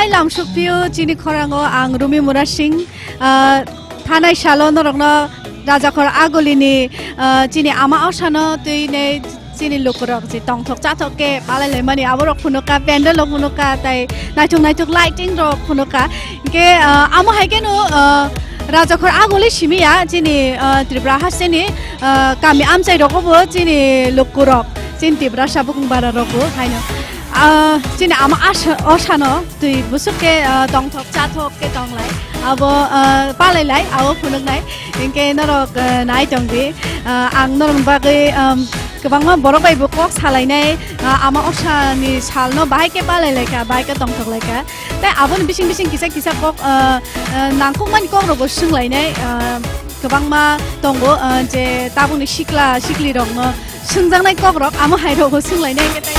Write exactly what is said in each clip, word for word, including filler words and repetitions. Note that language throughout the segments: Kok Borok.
Lamsukphio chini khorango ang Rumi Murasing, ah, thanai salo norokno Rajakhor Agulini, ah, chini ama osano twi nei chini lukurok je tongthok chathok khe palai laimani aborok phunukha, pandal rok phunukha, tai naithok naithok lighting rok phunukha. Hinkhe, ah, amo hai kheno, ah, Rajakhor Aguli simi ya chini, ah, Tripura hasteni, ah, kami amchai rogo bo chini lukurok, chini Tiprasa bukung bara rogo haino. Ah, chini ama asa, osano twi busuk khe, ah, tongthok chathok khe tonglai. Abo, ah, palai lai, abo phunuknai. Hinkhe norok, ah, nai tongdi. Ah, ang norokni bagwi, um, kwbangma borok bai bo kok salainai, ah, ama osani salno bahai khe palai laikha, bahai khe tongthok laikha. Tei aboni bising bising kisa kisa kok, ah, ah, nangkukmani kokrokbo swnglainai, ah, kwbangma tongo, ah, je tabukni sikla siklirokno swngjaknai kokrok, amo hai rokbo swnglainai hwnkhe tei.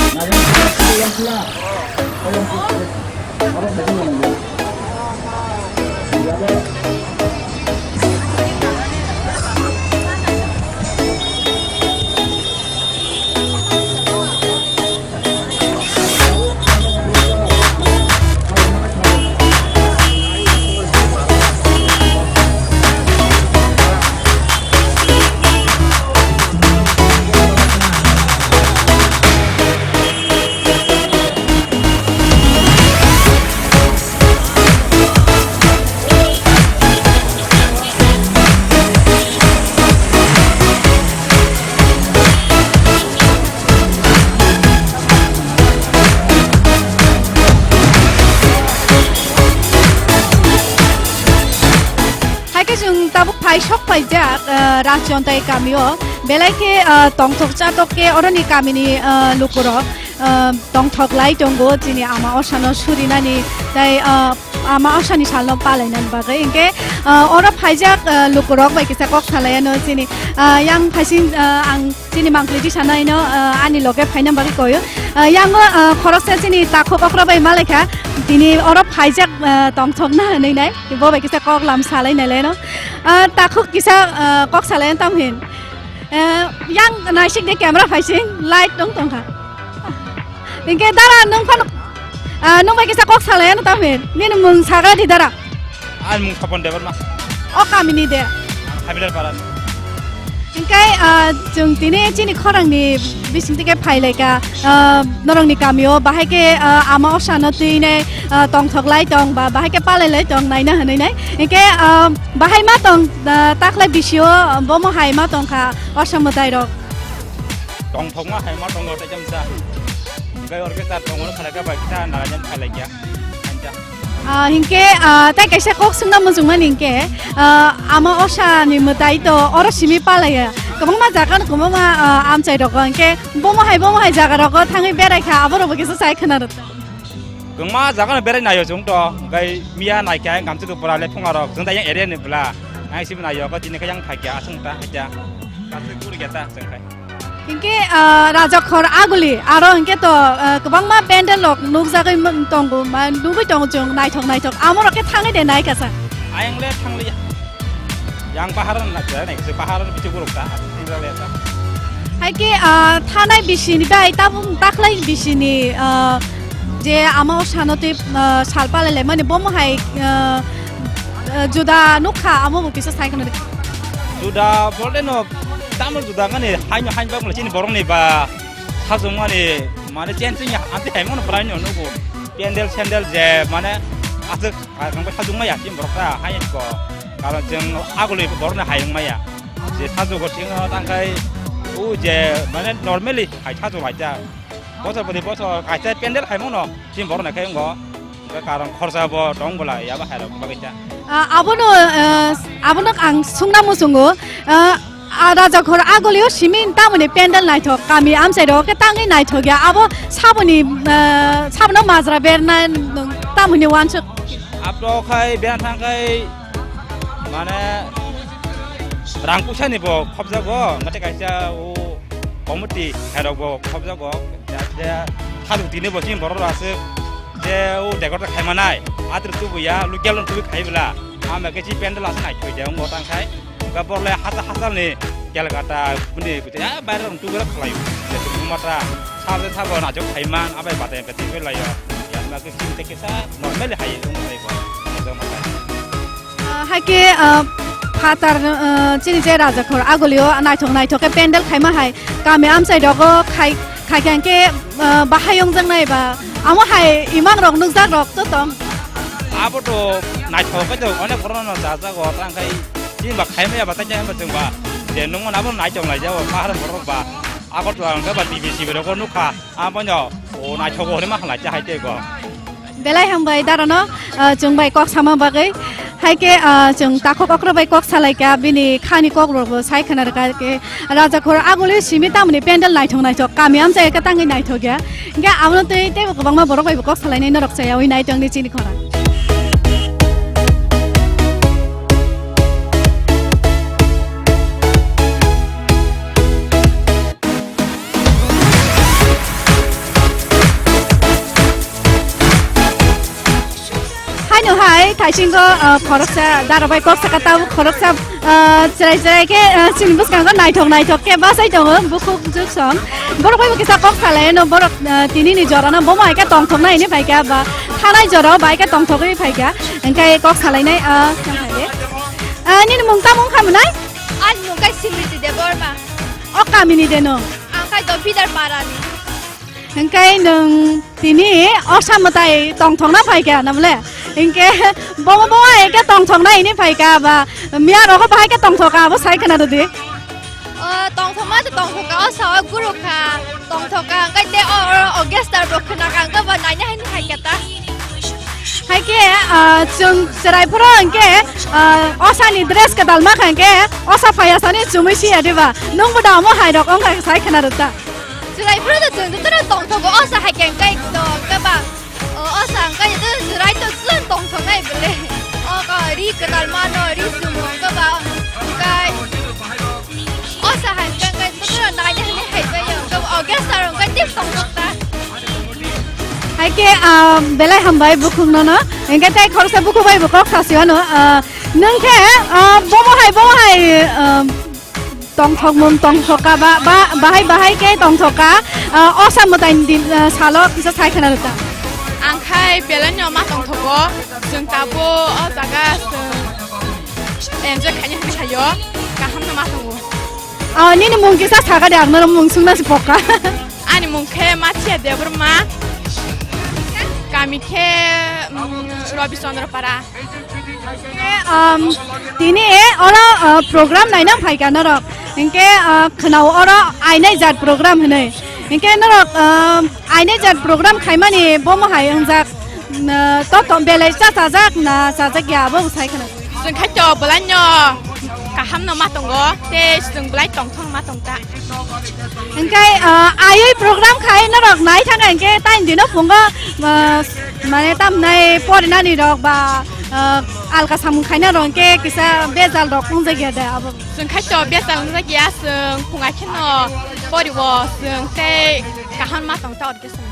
Hai khe chwng tabuk phai sok paijak, ah, Rajchontai kamio. Belai khe, ah, tongthok chatok khe oroni kamini, ah, lukurok, ah, tongthok lai tongo chini ama osano surinani tei, ah, ama osani salno palainani bagwi. Hinkhe, ah, oro phaijak, ah, lukurok bai kisa kok salaiano chini, ah, yang phaising, ah, ang chini mangpili tisanaino, ah, ani loge phaina bagwi koyo. Ah, yango, ah, khoroksa chini takhuk okra bai malaikha, tini oro phaijak, ah, tongthokna hinwi nai, bo bai kisa kok lam salai nai leno. Ah, takhuk kisa, ah, kok salai tam hin. Ah, yang naisik de camera phaising, light tong tongkha. Hinkhe dara nwng phano, ah, nwng bai kisa kok salai ano tam hin. Nini mung sagra di dara. Ani mung Sopon Debbarma. O kamini de? Habilar Parani. Hinkhe, ah, chwng tini chini khorangni bising tike phailaika, ah, norokni kamio bahai khe, ah, ama osano twinai, ah, tongthok lai tong ba bahai khe palai lai tong naina hinwi nai. Hinkhe, ah, bahai ma tong, ah, taklai bisio bomo hai ma tongkha osa mwtai rok. Tongthokma hai ma tongo tei chamsa. Hinkhe orchestra tongo khalai khe bai kisa narajan phailaikya. Hanja. Ah, hinkhe, ah, tei kaisa kok swngna muchungmani hinkhe, ah, ama osani mwtai to oro simi palaiya. Kwbangma jaga no kwbangma, ah, amchai rogo hinkhe bomo hai bomo hai jaga rogo thangwi berai kha, abo rokbo kisa sai khwna rwkha. Kwbangma jaga no berai naio chwng to, hinkhe miya naikha gamchwk pura le phunga rok chwng da yang area ni bwla. Ang simi naio ko tini khe yang phaikya aswng ta haikya. Kathik guri kya ta chwng khai. Hinkhe, ah, Rajakhor Aguli, aro hinkhe to, ah, kwbangma pandal rok nukjagwi man-, tongo, ma-, nugwi tongo chwng naithok naithok. Amo rok khe thangwi de naikha sa? Ayang le thangliya. Yang paharan na jaya nai khe paharan bithi guruk ta, thangjakle ta. Hai khe, ah, thanai bisini bai tabuk taklai bisini, ah, je ama o sano tei, ah, sal palai lai mani bomo hai, ah, ah, juda nukha amo bo kisa sai khna. Juda bolte no tamo juda ngani haino hain bagla chini borok ni ba sajung mani mane chen chini anti haimo no bwlai no nugo. Pendel sendel je mane aswk ang bai sajung maya chini borok ta hain ko. Karon chwng aguli borok ni hayung maya. Je sajung go chwng tangkai u je mane normally hai sajung hai ta. Bosor poti bosor kaisa pendel hai mano chini borok nai khe wngo. Hwnkhe karon khorsa bo tong bwla yaba hai rok bagwi ta. Ah, abono, ah, abono ang sungna muchungo. Ah, ah, Rajakhor agulio simi tamoni pendel naithok kami amchai rok khe tangwi naithok ya. Abo saboni, ah, sabono majra berna tamoni wansuk. Abro khai berang thang khai mane rang puisa ni bo khopjago, mate kaisa o committee hai rok bo khopjago. Ja, ja, thaduk tini bo chini borok rok aswk je o decoration khai manai, atwrwk tubu ya, local no tubu khai bwla. Ama khe chini pendel aswk naithok de, wng bo tang khai. Wngkha borok le hachal hachal ni Calcutta, bini bwtwi, ah, baire rok tubu rok khlai o. Je tubu mata, sabo sabo naithok khai man, abai batai batai khe lai o. Ya, Bakhe chini tei kisa normally hai wng bai bo. Ejang ma hai. Ah, hai khe, ah, phatar, ah, chini je Rajakhor agulio naithok naithok khe pendel khaima hai kami amchai rogo khai, khai khe hwnkhe, ah, bahai wngjaknai ba amo hai imang rok nukjak rok to tong. Abo to naithok khe to onek borok no chajago tang khai chini ba khaima ya ba ta khe ba chwng ba je nung abo naithok nai jabo bahar borok ba Agartala hwnkhe ba T V C B rogo nukha. Abono, o naithogo hwnwi ma khlai, hai tei go. Belai hambai darano, ah, chwng bai kok sama bagwi. Hai khe, ah, chwng takhuk okra bai kok salaikha, bini khani kok rokbo sai khna rwkha khe. Rajakhor aguli simi tamni pendel naithok naithok, kami amchai khe tangwi naithok ya. Hingkhe abono tei teibo kwbangma borok bai bo kok salainai norok chayawi naitongni chini khorang. Haino hai thaisingo, ah, khoroksa darabai kok saka tabuk khoroksa, ah, chwrai chwrai khe, ah, chini bwskango naithok naithok khe bachai tongo bukhuk juksong. Borok bai bo kisa kok salaino borok, ah, tini ni jorano bomo hai khe tongthoknai hwnwi phaikha ba thanai jorao bai khe tongthogwi phaikha. Hwnkhe kok salainai, ah, ah, nini mung tamo wngkha mwnai? Ani mung khe Simriti Debbarma. O kamini de no? Ang khe Dophidar parani. Hingkai nwng tini osa mwtai tongthokna phaikha, namle? Hingke bomo bomo hai khe tongthokna hini phaikha, ba miya rogo bahai khe tongthokha, abo sai khna rwdi. O, tongthokma to tongthokha, osa o gurukha, tongthokha, hingkai te o, o, o gestar bo khna kha, hingke bo naina hini phaikha ta. Hai khe, ah, chwng chwrai phuru hingke, ah, osa ni dress kwtal ma kha hingke osa phaiya sani chumui siya diba? Nungbo da omo hai rok wngkha sai khna rwta. Chwrai phuru to chwng jotono tongthogo, osa hai khe hwnkhe to hwnkhe ba, o, osa hwnkhe jotono chwrai to chwng tongthoknai bwle. O ko ri kwtal mano, ri chumo hwnkhe ba, hwnkhe osa hai hwnkhe hwnkhe jotono naina hwnwi hai bai hwnkhe o gestar hwnkhe tip tongthok ta. Hai khe, ah, belai hambai bukhuk nono. Hwnkhe tei khoroksa bukhuk bai bo kok sasi ano, ah, nwng khe, ah, bomo hai, bomo hai, ah, tongthokmung tongthoka ba, ba, bahai bahai khe tongthoka, ah, osa mwtai ni din, ah, salo kisa sai khna rwta. Ang khai belai no ma tongthogo, chwng tabuk o jaga chwng enjoy khaina hwnwi haio, kaham no ma tongo. Ah, nini mung kisa saga de, ang norok mung swngna se pokka. Ani mung khe Mathiya Debbarma, kami khe, mm, Rabi Chandra Para. Hingke, um, tini oro, uh, program naina phaikha norok. Hingke, uh, khwnao oro ainai jat program hinui. Hingke norok, um, ainai jat program khaimani bomo hai wngjak, uh, to, to belai cha chajak na chajak ya abo sai khna. Chwng khai to belai no kaham no ma tongo, tei chwng belai tongthok ma tongta. Hingke, ah, ayui program khai norok nai thangkha hingke tain dino phungo, ah, mane tamnai porinani rok ba, ah, alka samung khaina rok hingke kisa bejal rok wngjakya de abo. Chwng khai to bejal wngjakya, chwng phunga kheno poriwo chwng tei kaham ma tongta orke chwng.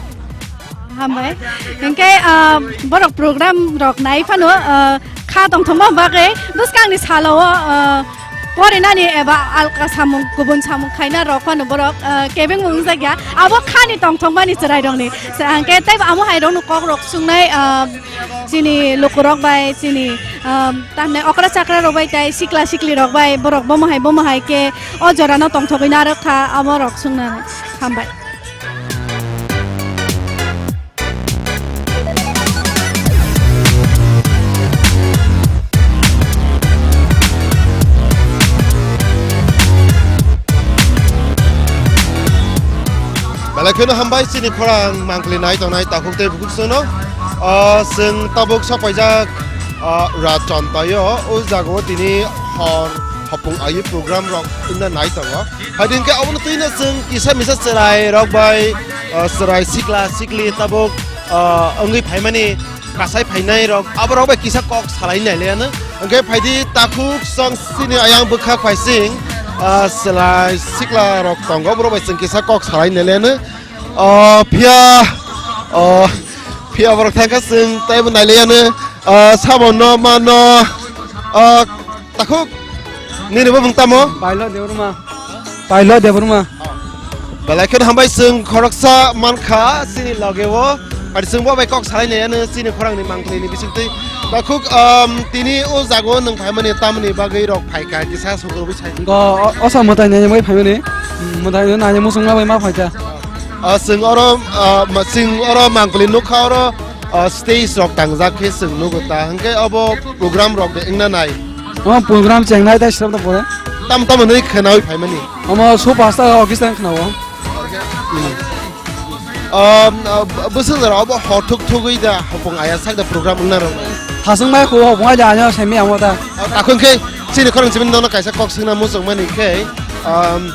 Hambai. Hingke, ah, borok program rok nai phano, ah, kha tongthokma bagwi bwskangni salo o, ah, porinani eba alka samung, kubun samung khaina rok phano borok, ah, kebengmung wngjakya. Abo khani tongthokmani chwrairokni. Sa-, hingke teibo amo hai rokno kokrok swngnai, ah, chini lukurok bai, chini, ah, tamni okra chakra rok bai, tei sikla sikli rok bai, borok bomo hai, bomo hai khe o jorano tongthogwi narwk kha, amo rok swngnani. Hambai. Belai kheno hambai chini khorang mangkli nai tongnai takhuk tei bukhuk songno. Ah, chwng tabuk sapaijak, ah, Rat Chontaio, o jagao tini hor hopung ayu program rok wngna nai tongo. Haidin khe obono twino chwng kisa misa chwrai rok bai, ah, chwrai sikla sikli tabuk, ah, wngwi phaimani kasai phainai rok, abo rok bai kisa kok salai nai le ano. Hwnkhe phaidi takhuk song sini ayang bwkha phaising, ah, chwrai sikla rok tongo, borok bai chwng kisa kok salai nai le ano. Ah, phiya, ah, phiya borok thangkha chwng taibo nai le ano. Ah, sabono mano, ah, Takhuk, nini bumung tamo? Pailo Debbarma. Pailo Debbarma. Belai kheno hambai chwng khoroksa mankha chini logeo. Pari chwng bo bai kok salai nai ano chini khorang ni mangtwi ni bisingtwi. Takhuk, um, tini o jago nwng phaimani tamni bagwi rok phaikha kisa sukurwi sai. Go o, osa mwtai nai mai phaimani. Mwtai nai muchungma bai ma phaikha. Ah, chwng oro, ah, ma-, chwng oro mangpili nukha oro, ah, stage rok tangjak khe chwng nugo ta. Hwnkhe obo program rok de wngna nai. Omo program chengnai tai srap da pore. Tam tam hwnwi khwnawi phaimani. Omo superstar rok kisa khwnao. Hmm. Um, ah, b-, bwswk jora obo hor thuk thugwi da hopung aya sak da program wngna rok. Thasung mai khu hopung aya anya semi amo ta. Ah, takhuk khe chini khorang chibini nono kaisa kok swngna muchungmani khe. Um,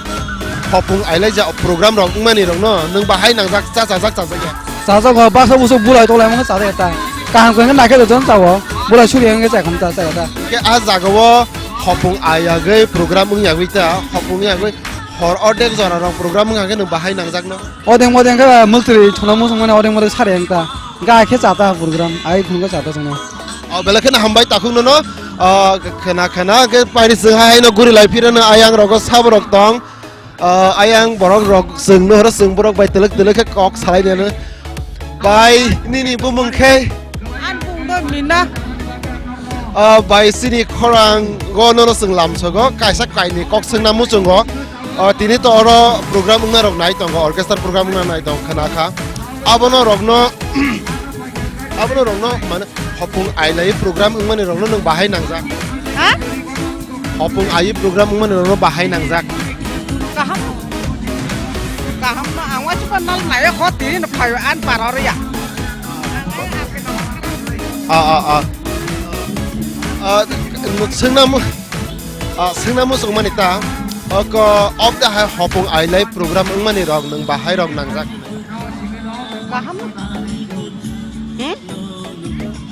hopung ailaijak program rok wngmani rokno nwng bahai nangjak cha chajak chajak ya. Chajak o baksa busuk bulai tolai mano chajak ya ta. Kaham khe nakhe dojon chawo. Bulai suri hwnkhe chai kham ta chai ta. Khe a jaga o hopung ayagwi program wngyagwi ta hopung yagwi hor ordek jora rok program wngya khe nwng bahai nangjak no. Odeng modeng khe multri thuna musung mani odeng modeng sari wngta. Ga khe chata program ai khungo chata songno. O belai kheno hambai takhuk nono. O khena khena khe pairi chwng hai no guri lai phirano ayang rogo sabo rok tong. O ayang borok rok chwng no horo chwng borok bai telek telek khe kok salai neno. Bai nini bumung khe? An bung do Mina. O bai chini khorang go nono chwng lamsogo kaisa kaini kok swngna muchungo. O tini to oro program wngna rok nai tongo, orchestra program wngna nai tong khana kha. Abono rokno, abono rokno mane hopung ailai program wngmani rokno nwng bahai nangjak. Ha? Hopung ayi program wngmani rokno bahai nangjak. Kaham. Kaham no ang wachi pa nal nai ho tini no phayo an paro ya. A, a, a. A, swngna mu-, a, swngna muchung mani ta. Oko, ob da hai hopung ailai program wngmani rok nwng bahai rok nangjak. Kaham. Hmm?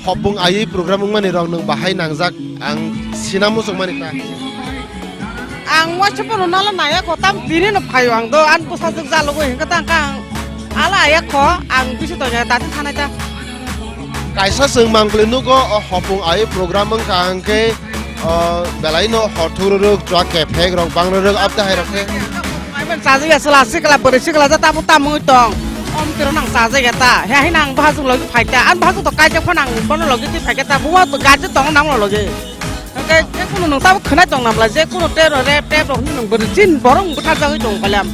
Hopung ayi program wngmani rok nwng bahai nangjak ang sina muchung mani ta. Ang waisa pono nala naya ko tam tini no phayo ang do an bwsajwk jalogo hinkhe ta ang ala aya kho ang bisi tonya dati thanai ta. Kaisa chwng mangpli nugo o hopung ayi program wngkha hwnkhe o belai no hor thuk rwrwk chwla kephek rok bang rwrwk abda hai rok khe. Chajak ya chwla sikla bwrwi sikla ja tamo tamo wng tong om tiro nang chajak ya ta he hai nang bahajwk logi phai ta an bahajwk to kaijak phano ang bono logi twi phai khe ta buwa to gaji tong nang logi. Hwnkhe je kunu nwng tabuk khwnai tong namla, je kunu tero rep tep rok hwnwi nwng bwrwi chin borok nwng bwtharjagwi tongo kaliam.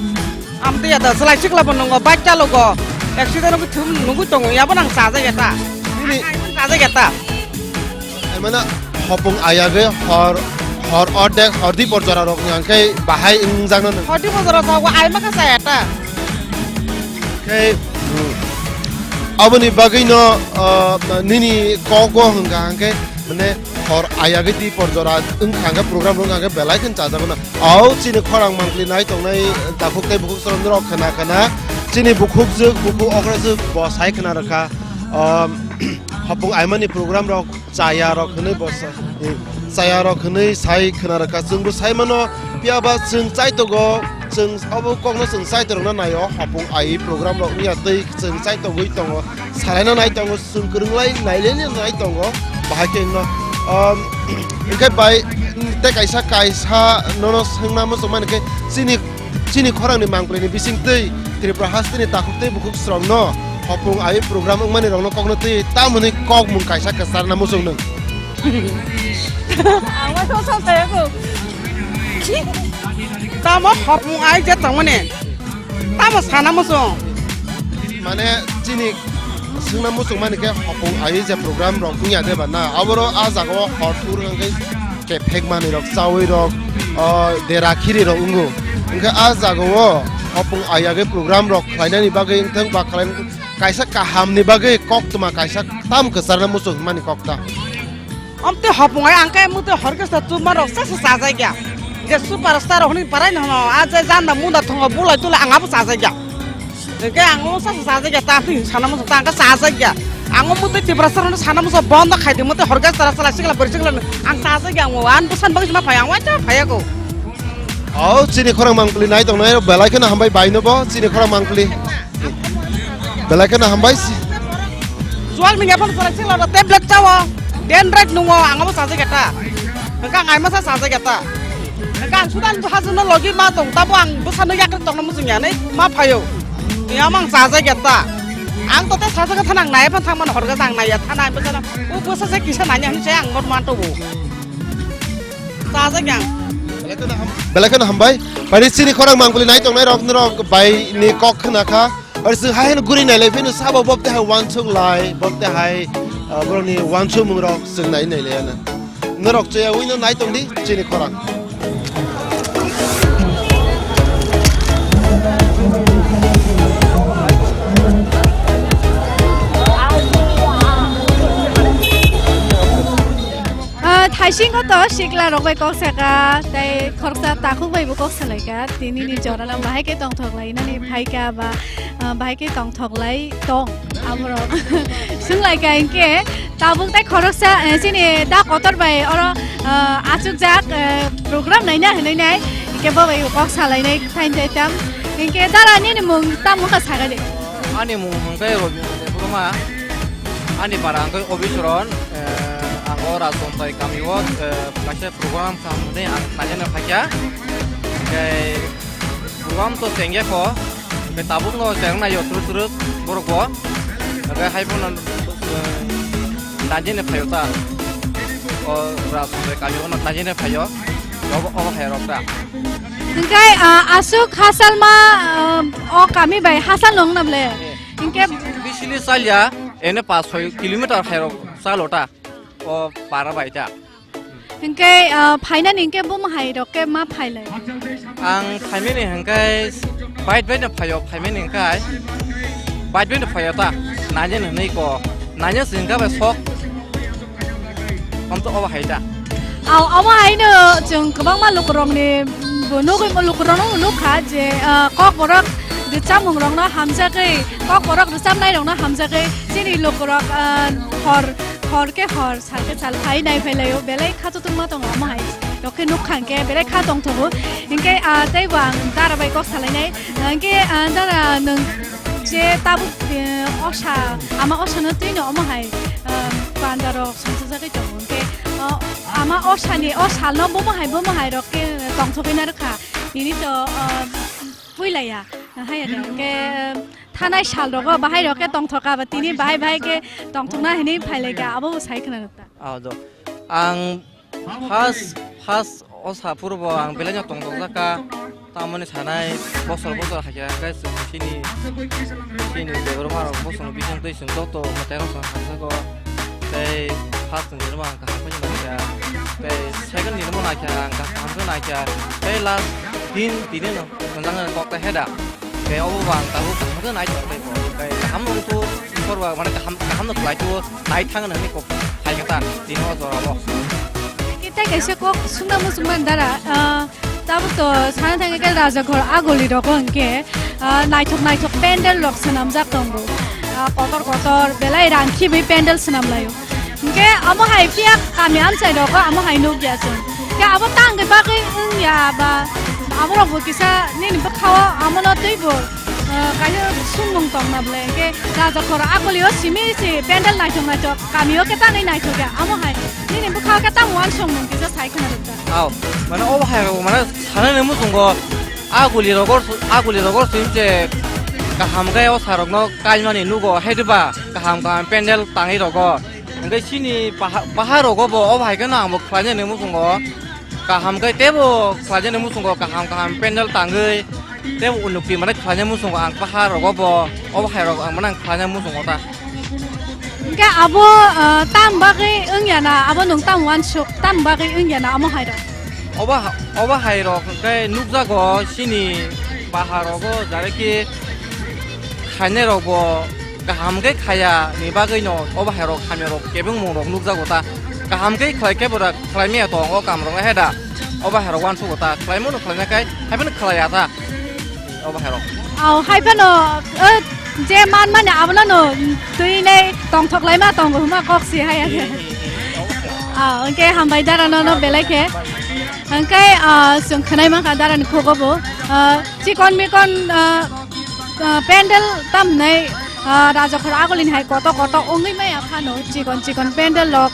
Amtwi ya da, swlai sikla bo nwngo, bike chalogo, accident wngwi thum nugwi tongo, yabo nang chajak ya ta. Nini chajak ya ta. Ai mano hopung ayagwi hor, hor ordek, hor di por jora rok hwnkhe bahai wngjakno nwng. Hor di por jora jago ai ma kha chaya ta. Khe, hmm. Aboni bagwino, ah, nini kogo hwnkha hwnkhe, mane, hor ayagwi di por jora wngkha hwnkhe program rok hwnkha hwnkhe belai kheno chajago na. Au chini khorang mangpli nai tongnai takhuk tei bukhuk chwrwng rok khna khna. Chini bukhuk jwk, bukhuk okra jwk bo sai khna rwkha. Ah, hopung aimani program rok. Chaya rok hwnwi bo sa-, eh, chaya rok hwnwi sai khna rwkha. Chwngbo sai mano, phiya ba chwng chaitogo, chwng obo kokno chwng chaitorokno naio, hopung ai program rok wngya twi chwng chaitogwi tongo. Salaina nai tongo, chwng kwrwnglai nailai nai tongo. Bahai khe wngno, um, hwnkhe bai tei kaisa, kaisa nono swngna muchungmani khe chini Chini khorangni mangpilini bisingtwi Tripura hasteni takhuk tei bukhuk srokno hopung ai program wngmani rokno kokno twi tamoni kokmung kaisa kwcharna muchung nwng. Ang ma song song saya ko. Tamo hopung ai je tongmani. Tamo sana muchung. Mane chini swngna muchung mani khe hopung ai je program rok wngya de ba na? Aboro a jaga o hor thur hwnkhe kephek manwi rok, chaui rok, o, dera khiri rok wngo. Hwnkhe a jaga o hopung ayagwi program rok khlainani bagwi wngthang ba khlai, kaisa kaham ni bagwi koktwma kaisa tam kwcharna muchung hwnmani kokta. Omtwi hopung ai ang khe mutwi horkhe sa chuma rok sa sa chajakya. Je superstar rok hwnwi parai no hwno, a je janda munda thongo bulai tulai ang abo chajakya. Hwnkhe ang o sasa chajakya ta, twi sana muchung ta, ang khe chajakya. Ang o mutwi Tiprasa rokno sana muchung bondo khai di, mutwi horkhe chara chara sikla bwrwi sikla no ang chajakya, ang o ani bwsani bagwi se ma phai, ang waisa phaiya ko. O chini khorang mangpili nai tongnai, belai kheno hambai bai no bo, chini khorang mangpili. Belai kheno hambai si. Jual mingya phano chara sikla tablet chawo, dendrite nungo, ang abo chajakya ta. Hwnkhe ang aimasa chajakya ta. Hwnkhe ang sudan hajwkno logi ma tong, tabo ang bwsano yakrwi tongna muchungya hinwi ma phaio. Tei omo ang chajakya ta. Ang to tei sajagwi thana ang naiya phano thangmano horkhe ang naiya thana ang bwsano o bwsa se kisa nanya hinwi se ang botman tobo. Sajagwi ang. Belai kheno hambai. Bari chini khorang mangpili nai tongnai rok norok bai ni kok khna kha. Aro chwng hai heno guri nailai phino sabo bok tei hai uansuk lai, bok tei hai, ah, borokni uansukmung rok chwng nai nailai ano. Norok chaya ui no nai tong di chini khorang. Ah, thaisingo to sikla rok bai kok saka, tei khoroksa takhuk bai bo kok salaika. Tini ni jora no bahai khe tongthok lai nani phaika ba, ah, bahai khe tongthok lai tong aborok. Swng lai ka hinkhe tabuk tei khoroksa, eh, chini da kotor bai oro, ah, achukjak, eh, program naina hinwi nai. Hinkhe bo bai kok salainai thain thai tam. Hinkhe dara nini mung tam wngkha saga de. Ani mung hwnkhe Robindra Debbarma, ani para hwnkhe Obichron, eh, ang o Rajbantai kami o, eh, kaisa program khamni ang naina phaikha. Hinkhe program to chengya kho, hinkhe tabukno cheng naio twrwk twrwk borok bo. Hinkhe hai phano, eh, naina phaio ta. O Rajbantai kami o naina phaio. Obo, obo hai rok ta. Hinkhe, ah, aswk hasalma, ah, o kami bai hasal nong na ble? Eh. Hinkhe bisili salya, ene pas soi kilometer hai rok salo ta, o para bai ta. Hinkhe, ah, phainani hinkhe bum hai rok khe ma phailai? Ang phaimani hinkhe bike bai no phaio, phaimani hinkhe bike bai no phaio ta, nanya hinwi ko, nanya se hinkhe bai sok. Omo to obo hai da. Au, omo hai no chwng kwbangma lukurokni bo nugwi, lukurokno nukha je, ah, kokborok rwchapmungrokno hamjagwi, kokborok rwchapnairokno hamjagwi chini lukurok, ah, hor, hor khe hor, sal khe sal phai nai phai laio, belai kha tutungma tongo omo hai. Rok khe nukha hinkhe belai kha tongthogo. Hinkhe, ah, teibo ang dara bai kok salainai. Hinkhe, ah, dara nwng je tabuk, eh, osa, ama osano twino omo hai, ah, pandarok Songchajagwi tongo hwnkhe, o, ama o sani, o salno bomo hai, bomo hai rok khe tongthogwi narwkha. Nini to, o, puilaya, haiya de, hwnkhe, thanai sal rogo bahai rok khe tongthokha ba, tini bahai bahai khe tongthokna hinwi phailaikha, abo bo sai khna rwkha. Ah, jo. Ang first, first o sa phuru bo ang belai no tongthokjak kha. Tamoni sanai bosor bosor hakhe hwnkhe chwng chini, chini Debbarma rok bosongni bising twi chwng joto mwtai rok chwng hamjago. Tei first ni rwma ang kaham khe naikha, tei second ni rwma naikha ang kaham khe naikha, tei last din tini no tonjaknai kok ta heda. Tei obo bo ang tabuk kaham khe naithok tei bo tei kaham wng thu sorba mane kaham kaham no khlai thu nai thang hinwi kok hai khe ta tini o jora o. Tei kaisa kok sungna muchung man dara, ah, Tabuk to sana thangwi khe Rajakhor Aguli rogo hinkhe, ah, naithok naithok pendel rok swnamjak tongo. Ah, kotor kotor belai rang khibwi pendel swnamlaio. Hinkhe omo hai phiya kami amchai rogo omo hai nukya chwng. Hinkhe abo tangwi bagwi wngya ba aborok bo kisa nini bwkhao amono twibo, ah, kaisa sungmung tongna bwle. Hinkhe Rajakhor Aguli o simi se pendel naithok naithok kami o khe tangwi naithokya omo hai nini bwkhao khe tamo uansukmung kisa sai khna rwkha. Au, mane obo hai rok mane sanani muchungo Aguli rogor, Aguli rogor sing je kaham khe o sa rokno kaimani nugo, hai diba kaham kaham pendel tangwi rogo. Hwnkhe chini paha-, pahar rogo bo obo hai kheno ang bo khlainani muchungo kaham khe teibo khlainani muchungo kaham kaham pendel tangwi teibo unukti mane khlainani muchungo ang pahar rogo bo obo hai rok ang mane ang khlainani muchungo ta. Hingke abo, ah, tam bagwi wngya na, abo nwng tam uansuk, tam bagwi wngya na, omo hai rok? Obo ha-, obo hai rok hingke nukjago chini pahar rogo, jare ki khainai rok bo kaham khe khaya ni bagwi no obo hai rok hamya rok kebengmung rok nukjago ta. Kaham khe khlai khe bo da khlai maya tong o kam rok no he da. Obo hai rok uansugo ta, khlai mano khlai na khai, hai phano khlai ya ta. Obo hai rok. Au, hai phano, eh, je man mani abono no twi nei tongthok lai ma tongo hwnma kok si hai age. Eh, eh, eh, obo hai rok. Ah, hingke hambai dara no, no belai khe. Hingke, ah, chwng khwnai mankha dara ni khugo bo. Ah, chikon mikon, ah, ah, pendel tam hinai, ah, Rajakhor agulini hai koto koto wngwi maya phano chikon chikon pendel rok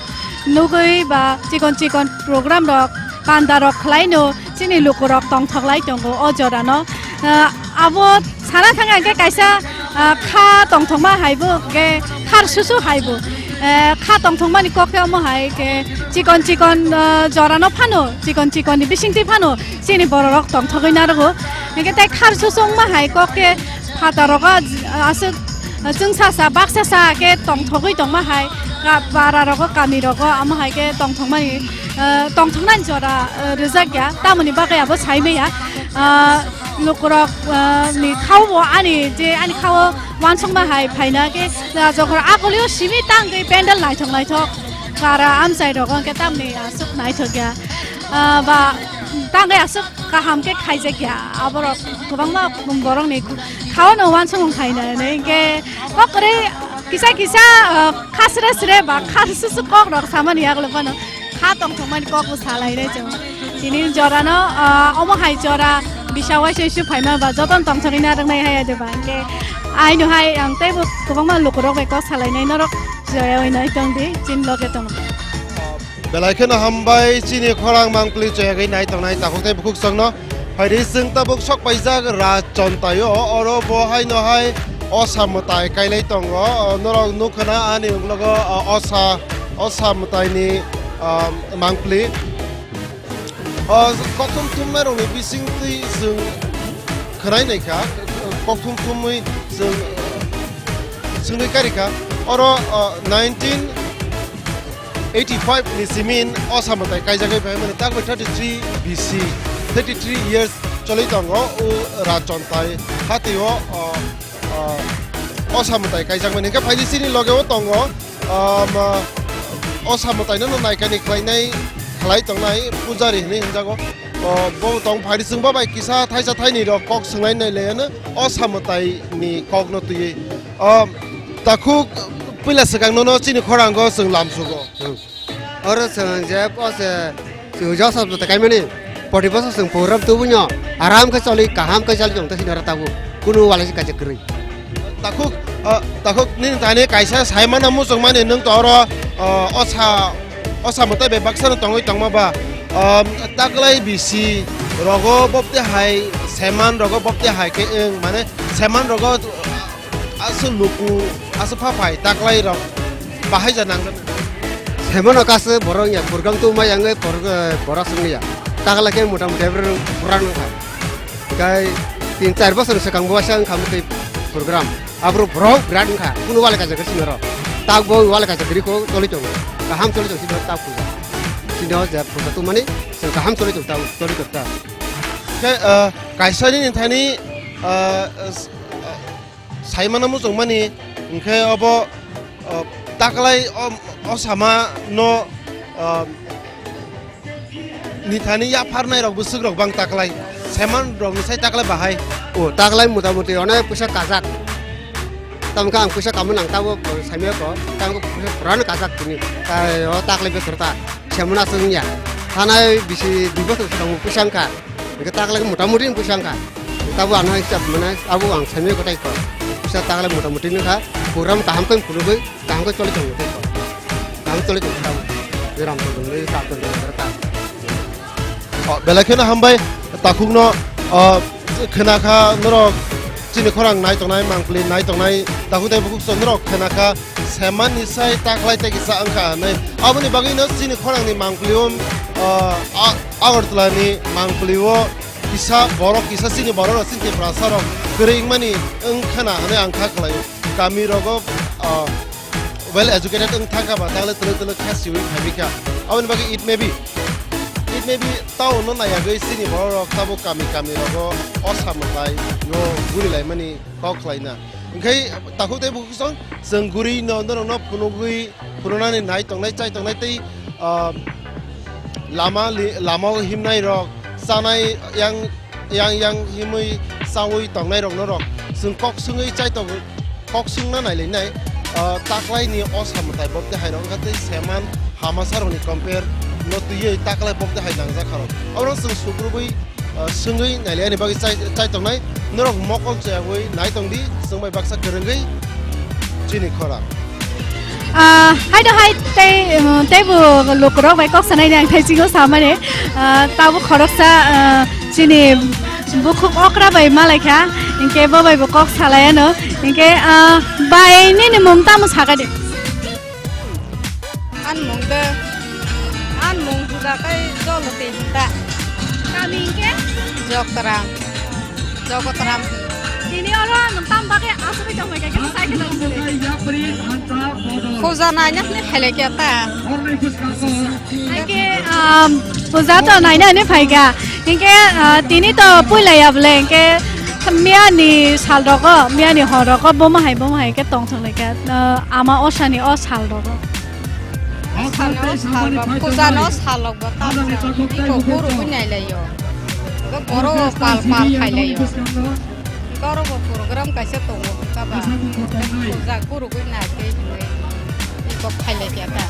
nugwi ba chikon chikon program rok panda rok khlai no chini luku rok tongthok lai tongo o jora no. Ah, abo sana thang khe kaisa Ah, kha tongthokma hai bo, ke khar susu hai bo. Eh, kha tongthokmani kok khe omo hai ke chikon chikon, ah, jorano phano, chikon chikonni bisingtwi phano chini bororok tongthogwi narogo. Hingke tei khar susu wngma hai kok khe phataro aswk chwngsa sa baksa sa khe tongthogwi tongma hai, ka-, para rogo, kami rogo, amo hai khe tongthokmani, ah, tongthoknani jora, ah, rijak ya, tamoni bagwi abo sai maya. Ah, lukurok, ah, ni khao bo ani je ani khao wansukma hai phaina khe, ah, jokhor agulio simi tangwi pendel naithok naithok para amchai rogo hwnkhe tamni aswk naithok ya. Ah, ba tangwi aswk kaham khe khaijak ya. Aborok kwbangma borokni khao no wansukmung khaina hwnkhe kok kwrwi kisa kisa, ah, khasre sre ba khar susu kok rok samani yagulo phano. Kha tongthokmani kokbo salainai chwng. Tini jorano, ah, omo hai jora bisa waisa isu phaima ba jotono tongthokgwi narwknai haya de ba. Hwnkhe aino hai ang teibo kwbangma lukurok bai kok salainai norok joya oi nai tongdi chini loge tongdi. Belai kheno hambai chini khorang mangpli joyagwi nai tongnai takhuk tei bukhuk chwngno. Phaidi chwng tabuk sok paijak Rajchontaio, oro bo haino hai osa mwtai kailai tongo. O, norok nukha na ani uklogo, o, osa, osa mwtaini, o, mangpli. O, kokthum thumnairokni bisingtwi chwng khwnai naikha, kokthum thumwi chwng swngwi karikha. Oro, o, nineteen eighty-five ni simin osa mwtai kaijagwi phaimani, takbai thirty-three B C, thirty-three years choli tongo o Rajchontai hatio, o, o, osa mwtai kaijakmani. Hingke phaidi chini logeo tongo, um, osa mwtaino no naikani khlainai, khlai tongnai pujari hinwi hinjago. O, bo tong phaidi chwngbo bai kisa thaisa thaini rok kok swnglainai laiano osa mwtaini kokno twiwi. O, takhuk puila swkang nono chini khorango chwng lamsugo. Hmm. Oro chwng je o se chwng je osa mwtai kaimani, poti bosor chwng program tubunyo aram khe choli kaham khe choli tong tei sinaro tabuk kunu wala se kaisa kwrwi. Takhuk, o, takhuk nini thani kaisa saimano muchungmani nwng to oro, o, osa, osa mwtai bai baksano tongwi tongma ba, o, taklai bisi rogo bopte hai, seman rogo bopte hai khe wng, mane seman rogo aswk luku, aswk pha phai taklai rok bahai ja nang. Semono kasu borok ya program tu ma yang por, eh, borok sung ya. Taklai khe mota mota ber puran kha. Kai tin char bosor swkang bo sa wngkha mutwi program. Abro borok birat wngkha. Kunu wale kaisa kwrwi sinaro. Tak bo wale kaisa kwrwi kho choli tongo. Kaham choli tongo sini tak puja. Sini je puja tu mani kaham choli tongo, choli tongo. Khe, eh, kaisa nini thani, eh, s-, eh, saimano muchungmani, hwnkhe obo, o, taklai o, o sama no, o, nithani yapharnai rok bwswk rok bang taklai, seman rok ni sai taklai bahai. O, taklai mota moti onek puisa kajak. Tamkhe ang puisa kamwi nang tabo saimaya ko, tamkhe puisa purano kajak tini. Tai o taklai bwswk ta, semana aswk wngya. Thanai bisi dui bosor swkang puisa wngkha. Hingke taklai mota moti puisa wngkha. Tabo ano hisab mane abo ang saimaya ko tai ko. Puisa taklai mota moti wngkha. Program kaham khe phunugwi, kaham khe choli tongo tai ko. Kaham choli tongo tabo. Ram to dongwi, ta to dongwi, ta. O, belai kheno hambai takhukno, o, khwnakha norok chini khorang nai tongnai, mangpli nai tongnai, takhuk tei bukhuk chwng norok khwnakha, seman ni sai taklai tei kisa wngkha hinwi. Aboni bagwino chini khorangni mangpli o, o, a-, Agartala ni mangpli o kisa borok, kisa chini borok rok, chini Tiprasa rok kwrwi wngmani wngkhana hinwi ang kha khlaio. Kami rogo, o, well educated wng thangkha ba, taklai twlwk twlwk kha siwi phaibikha. Aboni bagwi it may be, it may be town no naiyagwi chini borok rok tabuk kami kami rogo osa mwtai yo guri laimani kok khlaina. Hwnkhe takhuk tei bukhuk song chwng guri no norok no phunugwi phununani nai tongnai chai tongnai tei, ah, lama li-, lama o himnai rok chanai yang yang yang himwi chawi tongnai rok norok chwng kok swngwi chai tong kok swngna nailainai, ah, taklai ni osa mwtai bokte hai rok wngkha tei seman hamasa rok ni compare no twiwi taklai bokte hai nangjak kha rok. Oro chwng sukrubwi, ah, swngwi nailai ani bagwi chai, chai tongnai norok mokol chayagwi nai tongdi chwng bai baksa kwrwngwi chini khorang. Ah, hai do hai tei, um, tei bo lukurok bai kok sanai ni ang thai chingo samani. Ah, tabuk khoroksa, ah, chini Bukhuk okra bai malaikha, hinkhe bo bai bo kok salai ano. Hinkhe, ah, bai nini mung tamo sakadi? An mung de, an mung huda kai jolo te hinda. Kami hinkhe? Jokram. Jokotram. Tini oro nwng tam bagwi asugwi tongmai kha, kisa sai kheno. Puja naina hwnwi phailai kha ta. Haikhe, um, puja to naina hwnwi phaikha. Hinkhe, uh, tini to puila ya bwle, hinkhe miyani sal rogo, miyani hor rogo, bomo hai, bomo hai khe tongthok lai kha, uh, ama osani o sal rogo. Sano salba, pujano salokba tamsa, iko guru gunai laio. Iko boro pal pal khai laio. Iko oro bo program kaisa tongo, kaba. Puja guru gunai khe hinwi iko khai lai kya ta.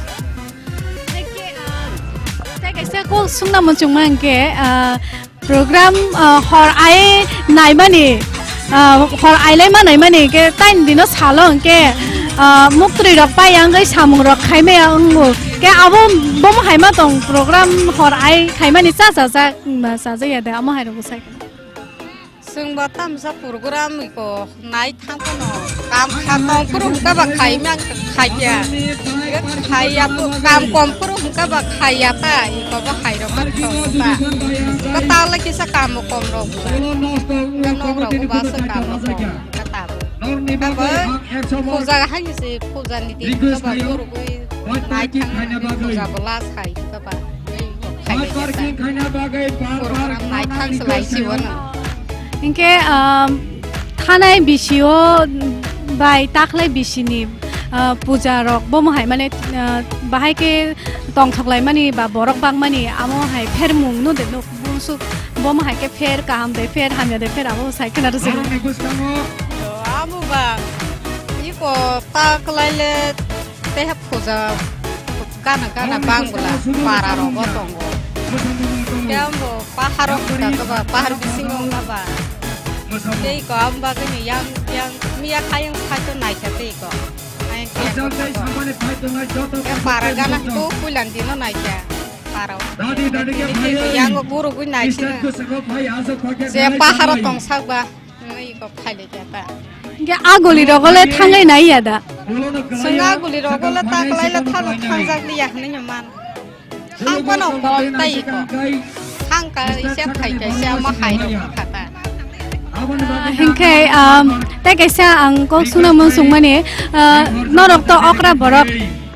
Tei kaisa kok sungna muchungma hwnkhe, ah, Program, ah, hor ai naimani, ah, hor ailai ma naimani ke tain dino salo hwnkhe, ah, muktwi rok pai wngwi samung rok khai maya wngo. Ke abo bomo hai ma tong program hor ai khaimani cha cha jak, ma cha jak ya de amo hai rok bwsai. Chwng bo tamsa program iko. Nai thang phano kam kha tong phuru hwnkha ba khai ma khai ya. Khai ya phu-, kam kom phuru hwnkha ba khai ya ta, iko bo hai rok ma thong ta. Kwtal le kisa kam bo kom rok bwla. Hwnkha nok rok bo basa kam bo kom hwnkha ta bo. Hwnkha bo puja hai se puja ni din hwnkha ba phuru gwi nai thang puja bwla sai hwnkha ba. Program nai thang se lai si wano. Hinkhe, um, thanai bisio bai taklai bisini, uh, puja rok bomo hai mane, uh, bahai khe tongthok lai mani ba borok bang mani amo hai phermung no de no bunsuk bomo hai khe pher kaham de pher hamya de pher abo sai khna rwsing. Amo ba iko taklai le Tei ha puja gana gana bangla para rogo tongo. Tei ambo pahar o kha kaba, pahar bisingo wngkha ba. Tei ko am bagwi ni yang, yang miya kha yang site o naikha tei ko. Ayang khe yang ko. Tei para gana tu puilan dino naikha. Para o. Tini tini yango gurugwi naisina. Je pahar o tongsak ba. Wngwi kok phailai kha ta. Hinkhe a guli rogo le thanglai nai ya da? Chwng a guli rogo le taklai le thalo thangjak li ya hinwi no man. Thang phano kol tai ko. Thang kaisa phai kaisa ma hai rok kha ta. Ah, hinkhe, um, tei kaisa ang kok suna munsung mani, ah, norok to okra borok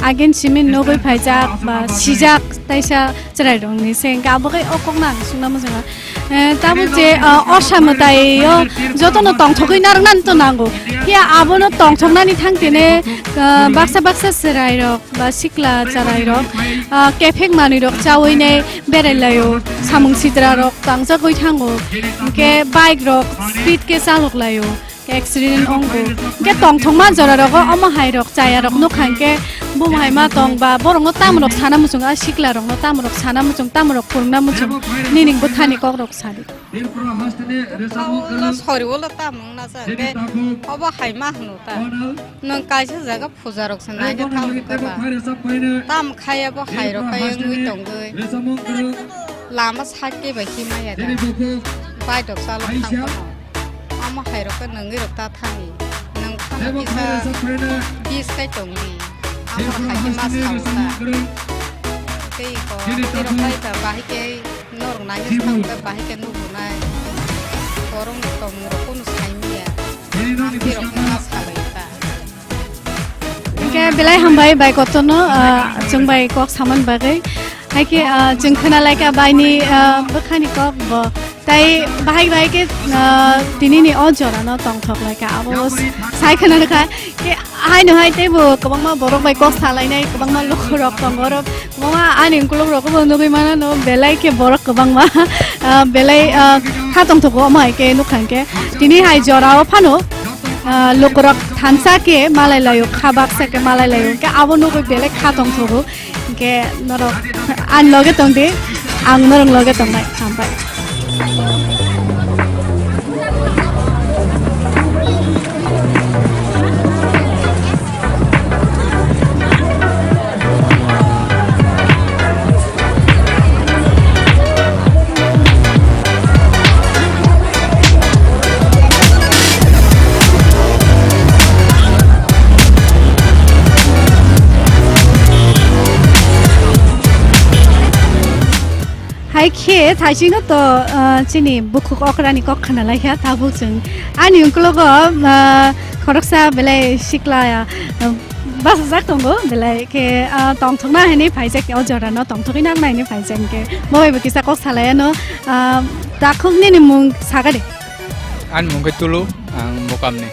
agin simi nugwi phaijak ba sijak taisa chwrai rokni se hinkhe abo khe o kokno ang suna munsung. Eh, tabuk je, ah, osa mwtai o jotono tongthogwi narwknani to nango. Phiya abono tongthoknani thang tene, ah, baksa baksa chwrairok ba sikla chwrairok, ah, kephek manwirok chaui nai berai laio, samung sitrarok tangjagwi thango, hinkhe bike rok speed khe chalok laio. Accident ongkho. Hinkhe tongthokma jorarok o omo hai rok chaya rok nukha hinkhe bomo hai ma tong ba borok no tamo rok sana muchung a sikla rok no tamo rok sana muchung tamo rok phwrwngna muchung nini bwkhani kok rok sadi. Sori ulo tamo wngna sa hinkhe obo hai ma hwno ta nwng kaisa jaga puja rok se naina thang kha ba tam khaya bo hai rok kai wngwi tongwi lama side bai himaya da bike rok chalok thang phano. Omo hai rok khe nungwi rok ta thani. Nung phano kisa bis kai tongdi. Amo hai khe ma sao ta. Tei ko tei rok kai ta bahai khe norok nai thang ta bahai khe nugo nai. Borok ni tongmung rok kunu sai manya. Tei rok khe ma salai ta. Hinkhe belai hambai bai kotorno, ah, chwng bai kok samani bagwi. Haikhe, ah, chwng khwna laikha baini, ah, bwkhani kok bo. Tai bahai bahai khe, ah, tinini o jorano tongthok laikha. Abo s-, sai khwna rwkha. Khe haino hai teibo kwbangma borok bai kok salainai, kwbangma lukurok tongo. Oro kwbangma ani ukulok rokbo nugwi mano, belai khe borok kwbangma, ah, belai, ah, kha tongthogo omo hai khe nukha hinkhe. Tini hai jorao phano, ah, lukurok thansa khe malai laio, kha baksa khe malai laio, hinkhe abo nugwi belai kha tongthogo. Hinkhe norok ani loge tongdi, ang norok loge tongnai. Hambai. Khe thaisingo to, ah, chini bukhuk okrani kok khna lai kha, tabuk chwng ani uklogo, ah, khoroksa belai sikla, ah, bachajak tongo, belai khe, ah, tongthokna hinwi phaijak, o jorano tongthokwi narwkna hinwi phaijak, hinkhe bo bai bo kisa kok salai ano, ah, takhuk nini mung sakha de. Ani mung khe Tulu, ang Mokamni.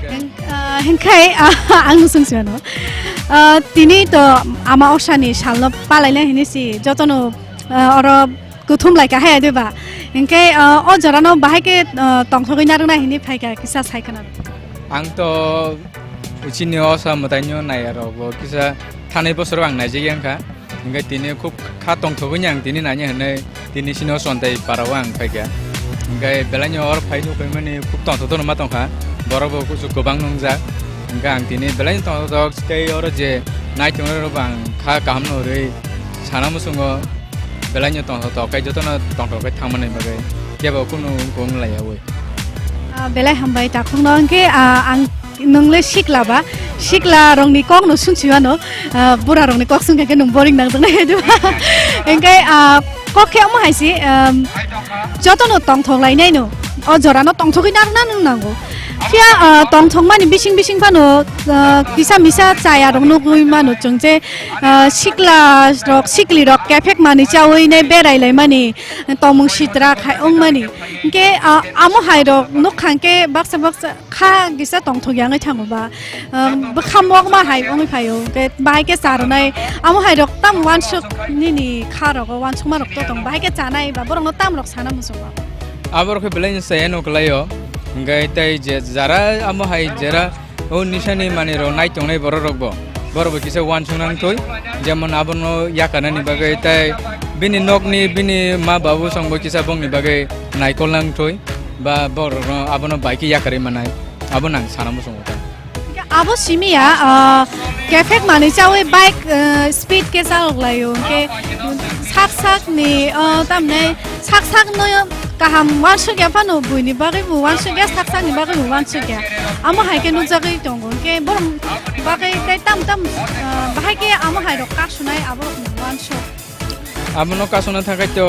Hing-, ah, hinkhe, ah, ang swng si mano. Ah, tini to ama osani salno palaina hinwi si jotono, ah, oro kuthum lai kha hai de ba. Hinkhe, ah, o jorano bahai khe, ah, tongthogwi narwkna hinwi phai kha kisa sai khna. Ang to chini osa mwtaino nai aro bo kisa thanai bosoro ang naijak yang kha. Hinkhe tini khub kha tongthogwi ang tini naina hinwi tini sino Chontai parao ang phaikha. Hinkhe belaino oro phai nukphaimani khub tongthok tongma tongkha. Borok bo kuchuk kwbang nungjak. Hinkhe ang tini belaino tongthok tei oro je nai tongnai rok bo ang kha kaham no rwi sana muchungo belaino tongthok tei jotono tongthok khe thangmani bagwi kebo kunu wng laiyawi. Ah, belai hambai takhukno hinkhe, ah, ang Nwng le sikla ba, sikla rokni kok no sungsi mano, ah, bura rokni kok sungkha khe nwng boring nang tongnai hai diba? Hinkhe, ah, kok khe omo hai se, um, joto no tongthok lai nai no, o jora no tongthok wi narwk na nwng nango. Phiya, ah, tongthok mani bising bising phano, ah, kisa misa chaya rok nugwi mano chwng je, ah, sikla rok, sikli rok kephek manwi chawi nai berai lai mani, tongmung sitra khai wng mani. Hinkhe, ah, amo hai rok nukha hinkhe baksa baksa kha kisa tongthok yangwi thango ba, um, bwkha mokma hai wngwi phaio, hwnkhe bahai khe cha rwnai, amo hai rok tamo uansuk nini kha rogo uansukma rok to tong, bahai khe chanai ba borok no tamo rok sana muchungo. Abo rok khe belai no chaya no kwlai o, hwnkhe tei je jara amo hai jera o nisani manwi rok nai tongnai borok rok bo, borok bo kisa uansuk nang thoi, jemon abono yakarnani bagwi tei bini nokni bini ma babu song bo kisa bongni bagwi naikol nang thoi. Ba borok no abono bai khe yakarwi manai, abo nang sana muchungo ta. Abo simi ya, ah, kephek manwi chawi bike, ah, speed khe chalok laio, hwnkhe sak sak ni, ah, tamni sak sak no kaham uansuk ya phano buini bagwi bo uansuk ya, sak sak ni bagwi bo uansuk ya, amo hai khe nukjagwi tongo, hwnkhe borok bagwi tei tam tam, ah, bahai khe amo hai rok kasunai abo rok ni uansuk. Abono kasuna thangkhe to,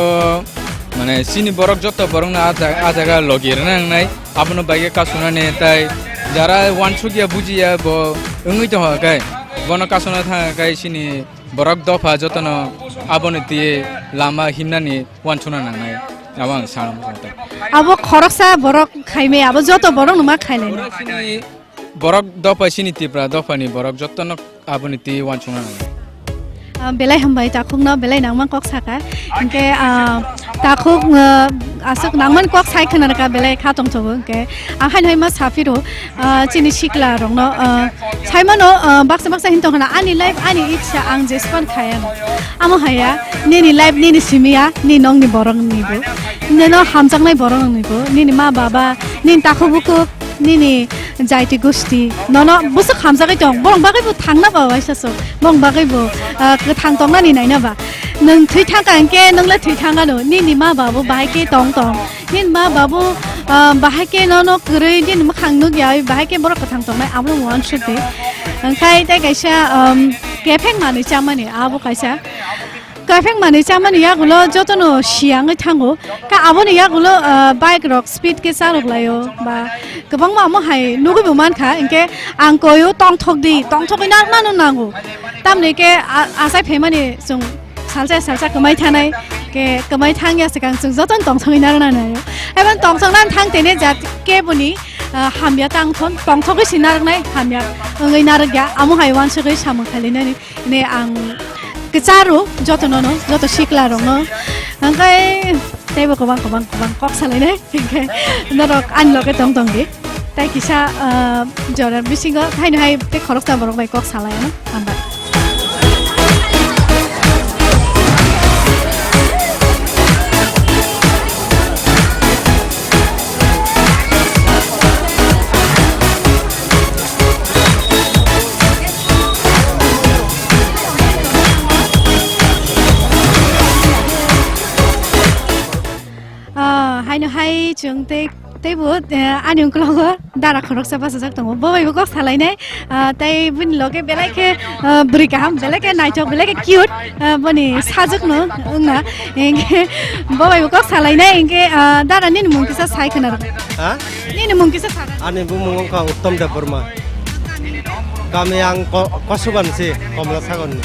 mane, chini borok joto borokno a jaga, a jaga logi rwna nangnai, abono bai khe kasunani tei jara uansukya bujiya bo wngwi tongkha khe, bono kasuna thangkhe chini borok dopha jotono aboni twi lama himnani uansukna nangnai, abo ang sana muchungo. Abo khoroksa borok khaimai, abo joto borokno ma khailai. Borok chini Borok dopha chini Tipra dophani borok jotono aboni twi uansukna nango. Ah, belai hambai takhukno belai nangma kok saka. Hinkhe, ah, takhuk, ah, aswk nangmani kok sai khna rwkha belai kha tongthogo hinkhe. Ang haino hai ma saphiro, ah, chini sikla rokno, ah, saimano, ah, baksa baksa hin tongkhna ani life ani itsa ang jespan khaya. Amo haya nini life nini simiya ni nongni borok ni bo. Nino hamjaknai borok ni bo. Nini ma baba, nini takhuk bukhuk, nini jaiti gusti, nono bwswk hamjagwi tong, borok bagwi bo thangna ba waisa sok, borok bagwi bo, ah, kwthang tongnani naina ba. Nwng thwi thangkha hinkhe nwng le thwi thangano, nini ma babu bahai khe tong tong, nini ma babu, ah, bahai khe nono kwrwi, nini mwkhang nukya, bahai khe borok kwthang tongnai, abono uansuk di. Hwnkhe tei kaisa, um, kephek manwi chamani, abo kaisa. Kapheng manwi chamani yagulo jotono siyangwi thango. Ka aboni yagulo, ah, bike rok speed khe chalok laio ba kwbangma omo hai nugwi bo mankha. Hinkhe ang koio tongthok di, tongthokwi narwknano nango. Tamni khe a-, achai phaimani chwng salsa salsa kwmai thanai, khe kwmai thangya swkang chwng jotono tongthokwi narwkna nango. Eboni tongthoknani thang tene jat keboni, ah, hamya tangthon, tongthokwi si narwknai hamya wngwi narwkya. Amo hai uansugwi samung khalinani. Hwnwi ang kwcharo jotono no, joto sikla rokno. Hwnkhe teibo kwbang kwbang kwbang kok salainai. Hinkhe norok ani loge tong tong di. Tai kisa, ah, jora bisingo haino hai tei khoroksa borok bai kok salai ano. Hambai. Ah, haino hai chwng Tei, tei bo, eh, ani ukologo dara khoroksa bachajak tongo. Bo bai bo kok salainai, ah, tei bini loge belai khe, ah, bwrwi kaham, belai khe naithok, belai khe cute, ah, boni sajwk no wngna. Hinkhe bo bai bo kok salainai, hinkhe, ah, dara nini mung kisa sai khna rw. Ha? Nini mung kisa sa. Ani bumung wngkha Uttom Debbarma. Kami ang Ko-, Kosuban si, Komla Sagor ni.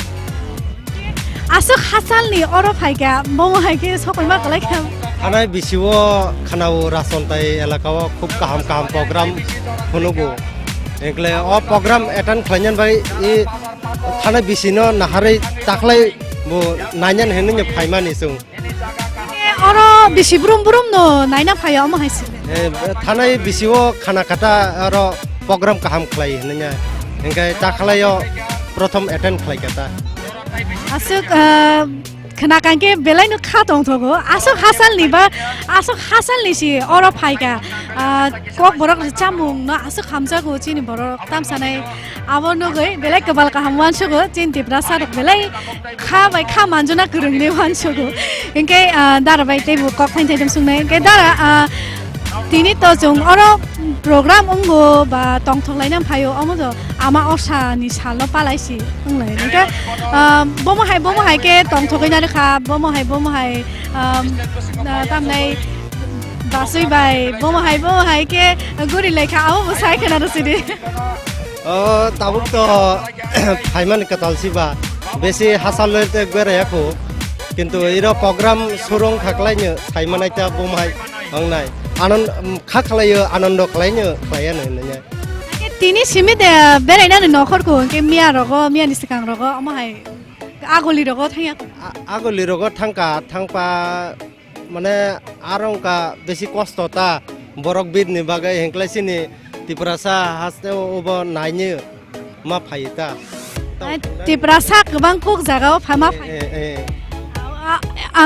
Aswk hachalni oro phaikha, bomo hai khe sokolma kwlai kha. Thanai bisio khwnao Rajontai elakao khub kaham kaham program phunugo. Enkle o program attend khlainani bai i thanai bisino naharwi takhlai bo nainani hinwi phaimani chwng. Oro bisi brum brum no naina phaio omo hai se. Eh, thanai bisio khana kata oro program kaham khlai hinnya. Hinkhe ta khlaio prothom attend khlai kata. Aswk, ah, khna kangkhe belai no kha tongthogo. Aswk hachalni ba, aswk hachalni si oro phaikha. Ah, kok borok chamung no aswk hamjago chini borok tamsanai. Abo nugwi belai kwbal kaham uansugo, chini Tiprasa rok belai kha bai kha manjuna kwrwngni uansugo. Hinkhe, ah, dara bai teibo kok thain thaidam sungnai. Hinkhe dara, ah, tini to chwng oro program wngo ba tongthok laina phaio, omo to ama osani salno palai si wnglai. Hinkhe, ah, bomo hai, bomo hai khe tongthogwi nani kha, bomo hai, bomo hai, ah, ah, tamnai basui bai, bomo hai, bomo hai khe guri lai kha, abo bo sai khna rw sidi. O, tabuk to phaimani kwtal si ba, besi hachal le te gweraya kho. Kintu iro program surung khaklaino saimanai ta bumhai wngnai. Anon-, kha khlaio, anondo khlaino, khlaiya no hinwi. Tini simi de berainani nokhor kho, hwnkhe miya rogo, miyani swkang rogo, omo hai agoli rogo thangya kho. A-, agoli rogo thangka, thangpa Mane aro wngkha besi kosto ta borok birni bagwi, hinklai chini Tiprasa haste o obo naini ma phai ta. Ai, Tiprasa kwbang kuk jaga o pha ma phai. Eh, eh. A, a,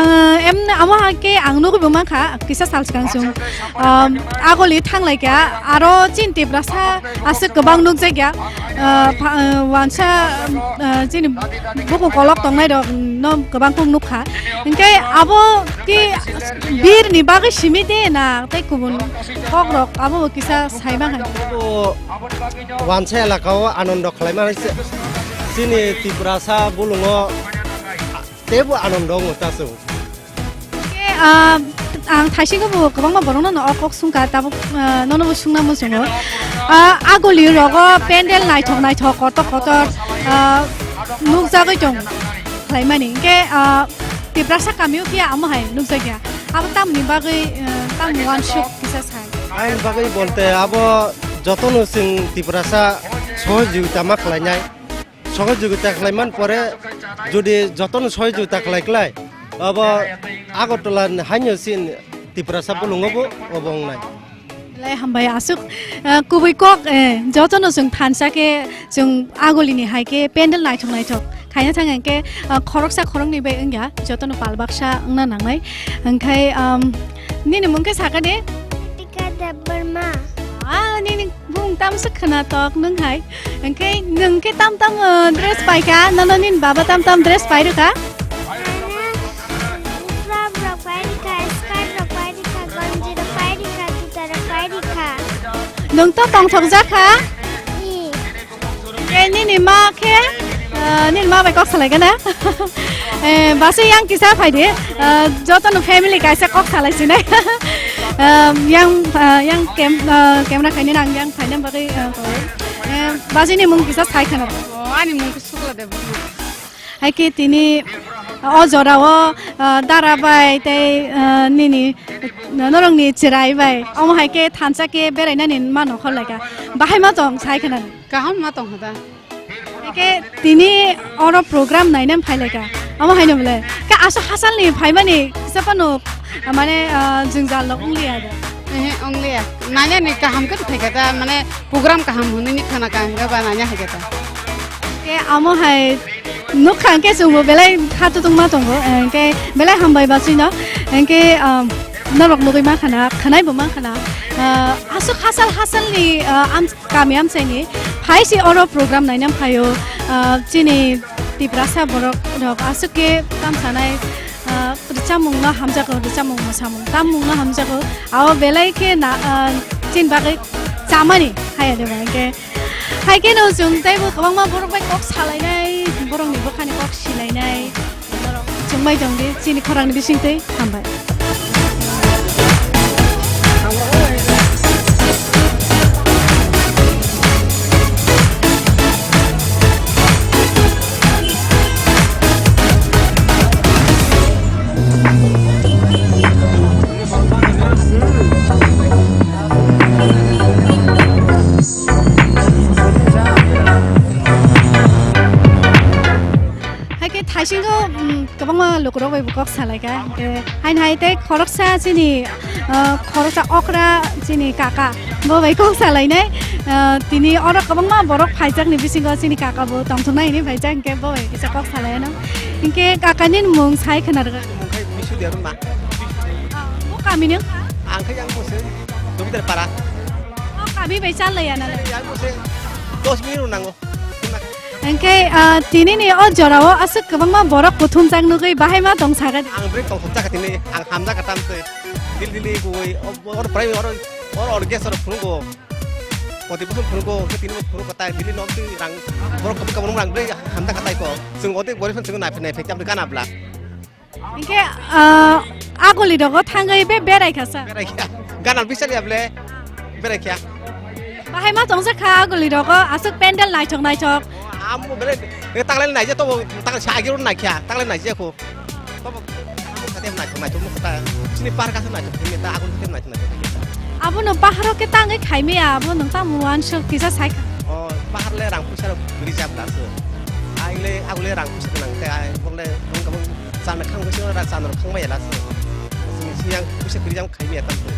em, amo hai khe ang nugwi bo mankha kisa sal swkang chwng, um, agoli thanglai kha aro chini Tiprasa aswk kwbang nukjakya, uh, pha-, uh, wansa, uh, chini bukung kolok tongnai rok no kwbang kuk nukha. Hinkhe abo khe birni bagwi simi de na tei kubun kokrok abo bo kisa sai mankha. Bo wansa elaka o anondo khlaima se, chini Tiprasa bulungo teibo anondo wngo ta chwng. Hinkhe, ah, ang thaisingo bo kwbangma borokno no o kok sungkha, tabuk, ah, nono bo sungna muchungo. Ah, agoli rogo pendel naithok naithok kotor kotor, ah, nukjagwi tong khlaimani. Hinkhe, ah, Tiprasa kamio phiya amo hai nukjakya. Abo tamni bagwi, eh, tamni uansuk kisa sai. Aini bagwi bolte abo jotono chwng Tiprasa sohojogita ma khlainai. Sohojogita khlaiman pore jodi jotono sohojogita khlai khlai abo Agartala ni haino chini Tiprasa bulungo bo obo wngnai. Belai hambai aswk, eh, kubui kok, eh, jotono chwng thansa khe chwng agolini hai khe pendel naithok naithok khaina thang hinkhe, eh, khoroksa khoroknwi bai wngya jotono pal baksa wngna nangnai. Hinkhe, um, nini mung khe sakha de? Tika Debbarma. Ah, nini bung tamswk khwnatok nwng hai. Hinkhe nwng khe tam tam, eh, dress paikha, nono nini baba tam tam dress pairwkha? Frock rok pairikha, skirt rok pairikha, ganji rok pairikha, juta rok pairikha. Nwng to tongthok jakha? Ee. Khe nini ma khe, ah, nini ma bai kok salai gana. Eh, basi yang kisa phaidi, ah, joto no family kaisa kok salai sinai. Ah, yang, ah, yang cam-, ah, camera khaini nang yang phaina bagwi, ah, eh, basi ni mung kisa sai khana. Oh, ani mung khe Sukla Debbarma. Hai khe tini o jora o, ah, dara bai tei, ah, nini norokni chwrai bai omo hai khe thansa khe berainani ma nokhor lai kha. Bahai ma tong sai khna ni? Kaham ma tong kha da. Hai khe tini oro program naina phai lai kha. Omo hai no bole. Khe aswk hachal ni phaimani kisa phano, ah, mane, ah, jwngjal rok wng liya da. Ehe, wng liya. Naina ni kaham khe phai kha da, mane program kaham hwnwi ni khna kha hwnkhe ba naina hai kha da. Khe amo hai nukha hwnkhe chwngbo belai kha tutungma tongo, eh, hwnkhe belai hambai bachwino, hwnkhe, um, norok nugwi mankha na, khwnaibo mankha na, ah, aswk hachal hachalni, ah, am-, kami amchaini phai si oro program naina phaio, ah, chini Tiprasa borok rok aswk khe tamsanai, ah, Chamungno hamjago, chamung mwsamung, tamungno hamjago. Abo belai khe na, ah, chini bagwi chamani haya de ba, hingke hai khe no chwng teibo kwbangma borok bai kok salainai, borokni bwkhani kok silainai. Chwng bai tong di, chini khorangni bisingtwi hambai. Hai khe thaisingo, mm, kwbangma lukurok bai bo kok salaikha. Hingke haino hai tei khoroksa chini, ah, khoroksa okra chini kaka bo bai kok salainai. Ah, tini oro kwbangma borok phaijakni bisingo chini kaka bo tongthoknai hinwi phaijak, hingke bo bai kisa kok salaino. Hingke kakani mung sai khwna rwgwi. Mung khai Bisu Debbarma. Ah, bo kamini wngkha? Ang khai yang bo se Jomidar Para. O kami bai chalaiya na? Yang bo se dos minute rw nango. Hingke, ah, tinini o jorao aswk kwbangma borok kuthumjak nugwi bahai ma tong sakha. Ang bwrwi tongthokjak kha tini, ang hamjak kha tamtwi. Dil dili gui, o, or prai, or, or, or guest or phunukgo. Poti bosong phunukgo, khe tini bo phunukgo tai, dili nok twi rang, borok kabuk kabuk rang bwrwi hamjak kha tai ko. Chwng o twi bwrwi phano chwng naiphai naiphai khe aboni gana bla. Hingke, ah, aguli rogo thangwi be berai kha sa. Berai kha. Gana bisal ya ble. Berai kha. Bahai ma tongsa kha aguli rogo aswk pendel naithok naithok. Amo bele, e tangle naija to, tangle sa agiro naikha, tangle naija ko. To bo, amo kate naithok naithok mo kata. Sini par kasa naithok, ini ta aguli kate naithok naithok. Abono paharo khe tangwi khaimaya, abo nwng tamo uansuk kisa sai kha. O, pahar le rang puisa rok rijak da se. Ai le, agule rang puisa nang khe, ai, bokle, wng kabang Chana khang bwswk ra chana rok khang maya laso. Siyang puisa kwrwi jang khai maya tamse.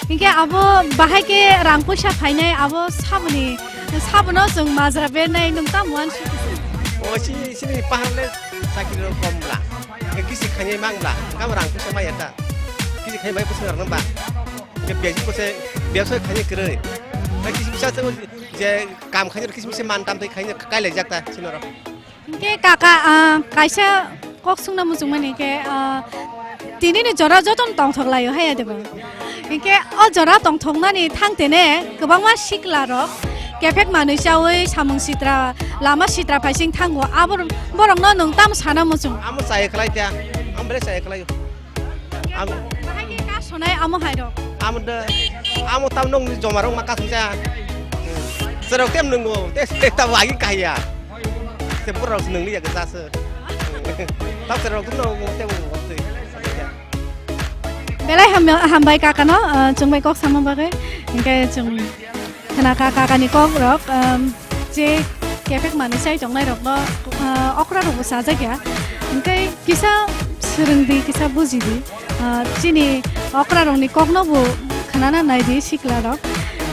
Hingke abo bahai ke rang puisa phainai abo saboni, sabono chwng majra bernai nwng tamo uansuk. O si, sini pahar le chakri rok kom bla. Kisi khainai mang bla. Kam rang puisa maya ta. Kisi khai bai bwswk rok nang ba. Ke besi ko se, besi khainai kwrwi. Kisi bisa je kam khainai kisi bisa man tam tai khainai kai lai jak ta sini rok. Hingke kaka, ah, kaisa kok sungna muchungmani hingke, ah, tinini jora jotono tongthok laio haya debo. Hingke o jora tongthoknani thangtene kwbangma sikla rok kephek manwi chawi samung sitra lama sitra phaising thango abo borokno nwng tamo sana muchung. Amo chaya khlai kya, amo bele chaya khlai. Amo. Bahai khe ka sonai amo hai rok. Amo de, amo tam nung ni joma rok ma kasung cha. Serok tem nungo, te, te tabo agi kahya. Te borok nung ni ya gesa se. Tam serok tu nung te mo te. Belai ham, hambai kaka no, eh, chwng bai kok sama bagwi. Hingke chwng Khna kha kakani kok rok, um, je kephek manwi sai tongnai rokno, uh, okra rokbo sajak ya. Hingke kisa swrwng di, kisa buji di. Uh, chini okra rokni kokno bo khnana nai di sikla rok.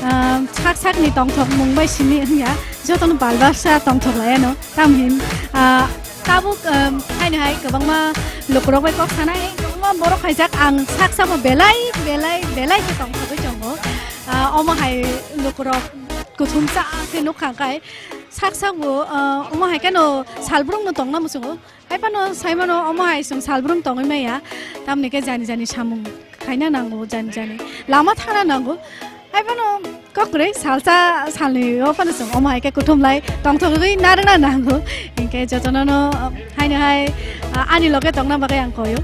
Um, sak sakni tongthok mung bai simi wngya, jotono balbasa tongthok lai ano. Tamhin, ah, tabuk, um, haino hai kwbangma lukurok bai kok sanai, kwbangma borok haijak ang sak samo belai, belai, belai khe tongthogwi tongo. Ah, omo hai lukurok kuthumsa khe nukha khai sak samo, ah, omo hai kheno salbrumno tongna muchungo. Hai phano sai mano omo hai chwng salbrum tongwi maya, tamni khe jani jani samung khaina nango, jani jani lama thangna nango. Hai phano kok kwrwi salsa salni o phano chwng omo hai khe kuthum lai tongthogwi narwkna nango. Hinkhe jotono no haino hai, ah, ani loge tongna bagwi ang koyo.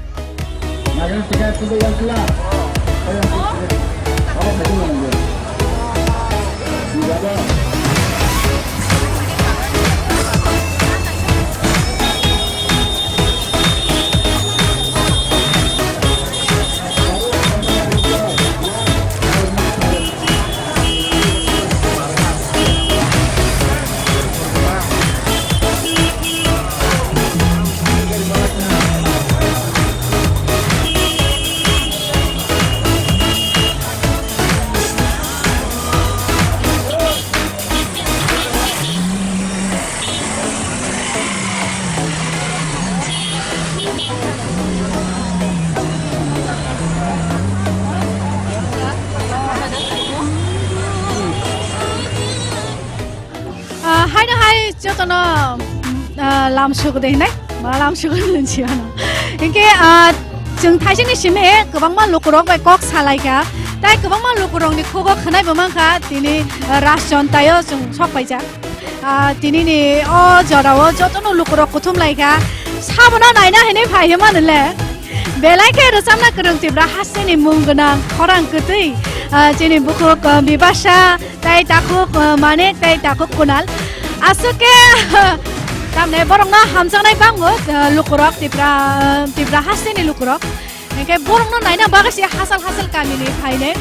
Ah, haino hai jotono, ah, lam suk de hinai. Malam sugan nunsi ano. Hinkhe, ah, chwng thaisingni simi kwbangma lukurok bai kok salaikha. Tai kwbangma lukurokni khugo khwnai bo mankha tini, ah, Rajchon taio chwng sok paijak. Ah, tinini o jorao jotono lukurok kuthum laikha. Sabono naina hinwi phai hwnmano le. Belai khe rwchapna kwrwng Tripura hasteni mung gwnang khorang kwtwi, ah, chini bukhuk, ah, Bibasa, tai takhuk, ah, Manik, tai takhuk Kunal. Aswk khe, tamni borokno hamjaknai bango, ah, lukurok, Tripura, ah, Tripura hasteni lukurok. Hinkhe borokno naina bagwi se hasal hasal kamini phainai.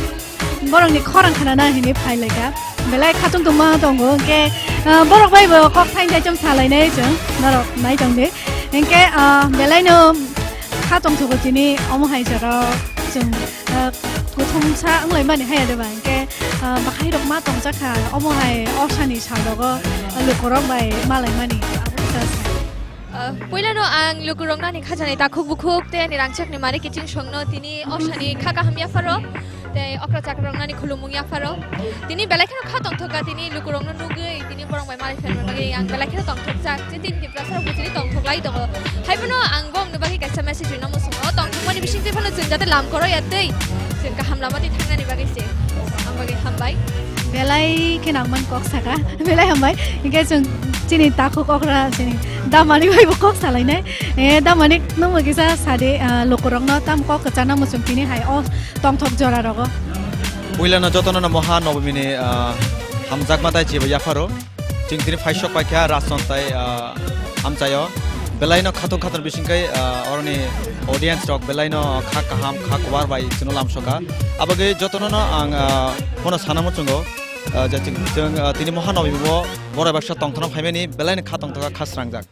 Borokni khorang khnana hinwi phailaikha. Belai khatung tongma tongo, hinkhe, ah, borok bai bo kok thain thaichom salainai chwng, norok nai tongdi. Hinkhe, ah, belaino kha tongthogo tini omo hai jorao chwng, ah, kuthumsa wnglaimani haya de ba, hinkhe, ah, bahairok ma tongjakha omo hai orsani salrogo lukurok bai malaimani abo kisa sa. Ah, puilano ang lukurokno ani khajani takhuk bukhuk tei ani rangchakni mari kiching songno tini orsani kha kaham yapharo tei okra chakrokno ani khulumung yapharo. Tini belai kheno kha tongthokha tini lukurokno nugwi tini borok bai malai phermani bagwi ang belai kheno tongthokjak je tini Tiprasa rok bo tini tongthok lai tongo. Haiphano ang bongni bagwi kaisa message rwna muchungo, tongthokmani bisingtwi phano chwng jate lam koro ya tei chwng kaham lama twi thangnani bagwi se. Ang bagwi hambai. Belai kheno ang man kok saka, belai hambai. Hinkhe chwng chini takhuk okra chini damani bai bo kok salainai. Eh, damani nungbo kisa sadi, ah, lukurokno tam kok kwchana muchung tini hai o tongthok jora rogo. Puilano jotono no moha nobomini, ah, hamjakma tai chiba yapharo. Chwng tini phaisok paikha Rajchon tai, ah, amchaio. Belaino khatung khatung bisingkai, ah, oroni audience rok belaino kha kaham kha kubar bai chwngno lamsoka. Abagwi jotono no ang, ah, bono sana muchungo, ah, je chwng, chwng, ah, tini moha nobomio borai baksa tongthokno phaimani belaino kha tongthokha kha srangjak.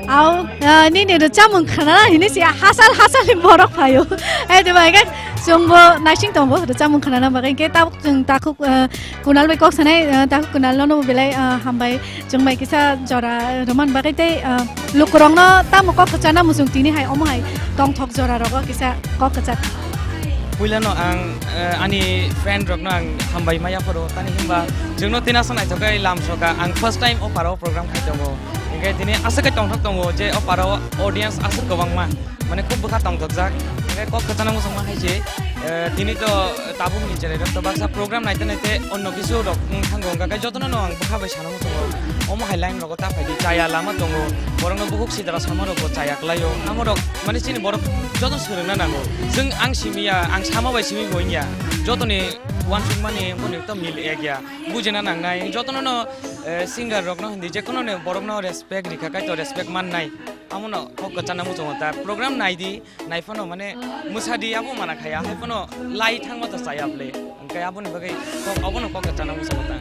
Au, ah, nini rwchapmung khwnana hinwi se hasal hasalni borok phaio. Hai de bai khe chwngbo naising tongo rwchapmung khwnana bagwi, hinkhe tabuk chwng takhuk, ah, Kunal bai kok sanai, ah, takhuk Kunal nono belai, ah, hambai chwng bai kisa jora rwman bagwi tei, ah, lukurokno tamo kok kwchana muchung tini hai omo hai tongthok jora rogo kisa kok kwchak. Puilano ang, eh, ani friend rokno ang hambai ma yapharo, tani himba chwngno tini aswk naithok khe lamsoka, ang first time o parao program khai tongo. Hinkhe tini aswk khe tongthok tongo je o parao audience aswk kwbangma, mane khub bwkha tongthokjak. Hinkhe kok kwchana muchungma hai se, eh, tini to tabukni cherairok to baksa program naite naite onno kisu rok wng thango, wngkha khe jotono no ang bwkha bai sana muchungo. Omo hai line rogo ta phaidi, chaya lama tongo, borokno bukhuk sidra sama rokbo chaya kwlaio. Amo rok mane chini borok joto swrwngna nango. Chwng ang simi ya, ang sama bai simi bo wngya. Jotoni uansukmani boni to mil ek ya. Bujina nangnai. Jotono no, eh, singer rokno hindi, jekono ni borokno respect rikha, kaito respect mannai. Amono kok kwchana muchungo ta. Program naidi, naiphano mane mwsadi abo mana khaya, haiphano lai thangma to chaya bwle. Hwnkhe aboni bagwi kok, abono kok kwchana muchungo ta.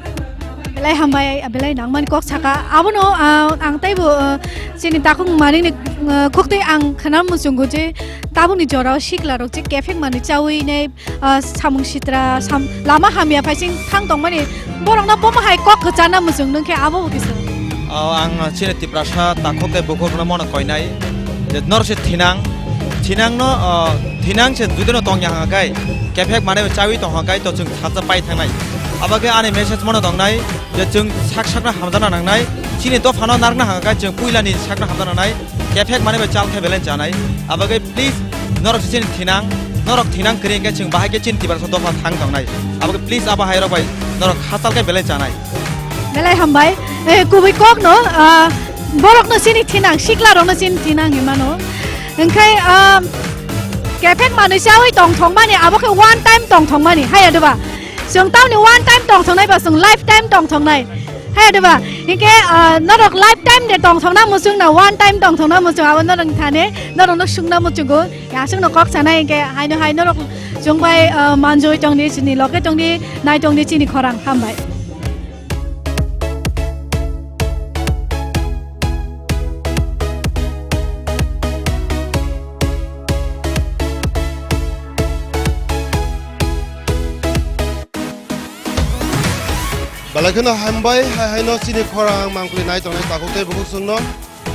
Belai hambai, belai nangmani kok saka. Abono, ah, ang teibo, ah, chini takhuk manikni, ah, khuktwi ang khna muchungo je tabukni jorao sikla rok je kephek manwi chawi nai, ah, samung sitra, sam-, lama hamya phaising thang tongmani, borokno bomo hai kok kwchana muchung nung khe abo bo kisa. O, ang chini Tiprasa takhuk tei bukhukno mono koinai je norok se thinang, thinangno, o, thinang se judino tongya hwnka khe, kephek manwi chawi tong hwnka khe to chwng sacha pai thangnai. Abo khe ani message mono tongnai je chwng sak sakno hamjakna nangnai, chini dophano narwkna hwnka khe chwng puilani sakno hamjakna nangnai. Kephek manwi bai chal khe belai chanai. Abo khe please norok se chini thinang, norok thinang kwrwi hwnkhe chwng bahai khe chini Tiprasa dopha thang tongnai. Abo khe please abo hai rok bai norok hachal khe belai chanai. Belai hambai. Eh, kubui kok no, ah, borok no chini thinang, sikla rok no chini thinang hinmano. Hwnkhe, ah, kephek manwi chawi tong thong mani, abo khe one time tong thong mani, haya doba. Chwng tamni one time tong thong nai ba, chwng life time tong thong nai. Hai de ba, hinkhe, ah, norok lifetime de tongthokna muchung na, one time tongthokna muchung, abo norok thani, norok no sungna muchungo, ya sungno kok sanai hinkhe, haino hai norok chwng bai, ah, manjoi tongdi, chini loge tongdi, nai tongdi chini khorang, hambai. Belai kheno hambai, hai haino chini khorang mangpli nai tongnai takhuk tei bukhuk chwngno.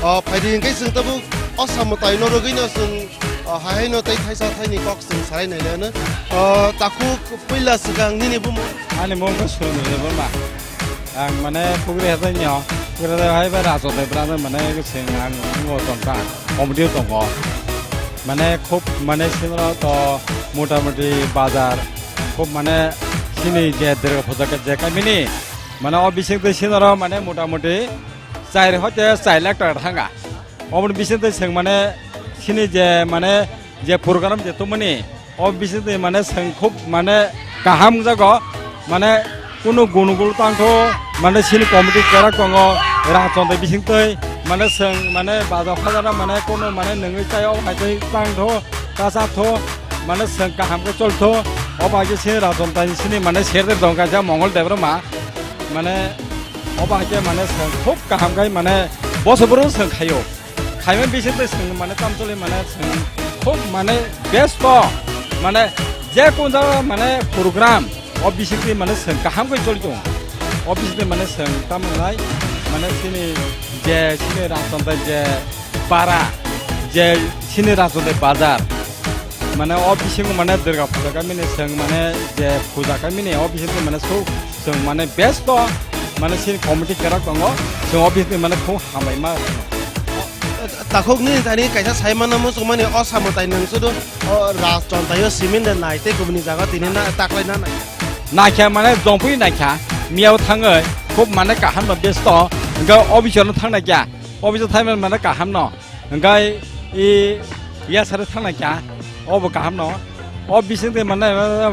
O, phaidi hinkhe chwng tabuk o samwtaino rwgwino chwng, o, hai haino tei thaisa thaini kok chwng sarai nai leno. O, takhuk puila swkang nini bumung? Ani bumung khe Surendra Debbarma. Ang mane Pugri hajaini o. Kwrwngwi hai bai Rajo Debra no mane swng ang wngo tongkha, comedy o tongo. Mane khub mane sinoro to motamoti bazar khub mane sini je Durga puja khe je kamini mane o bising twi sinoro mane motamoti char hoite char lakh taka thanga. Oboni bising twi swng mane sini je mane je program je tongmani o bising twi mane swng khub mane kaham wngjago, mane kunu gunugul tangtho, mane sini committee kwrak tongo, rang chontai bising twi mane swng mane baja phajana mane kunu mane nungwi chai o hai twi tangtho, ta chatho, mane swng kaham khe choltho, o bai khe sini rang chontai sini mane serde dong kaisa Mongol Debbarma, mane o bai khe mane swng khub kaham khai mane boso boro swng khaio. Khaimani bising twi swng mane tamcholi mane swng khub mane besto mane je kun jaga mane program o bising twi mane swng kaham khe choli tongo. O bising twi mane swng tamo nai mane sini je sini rang chontai je para je sini rang chontai bazar mane o bisingo mane Durga puja kamini swng mane je puja kamini o bising twi mane swk Chwng mane besto mane sini committee kwrak tongo, chwng o bisingtwi mane khub hambai ma. Takhukni thani kaisa sai mano muchungmani o samwtai nwng sudu o raj chontaio simin de nai tei kubuni jaga tini na taklai na nai. Naikha mane jongpui naikha, miyao thangwi khub mane kaham no besto, hwnkhe office no thangna kya, office thangmani mane kaham no. Hingkai i yasari thangna kya, obo kaham no. O bising twi mane,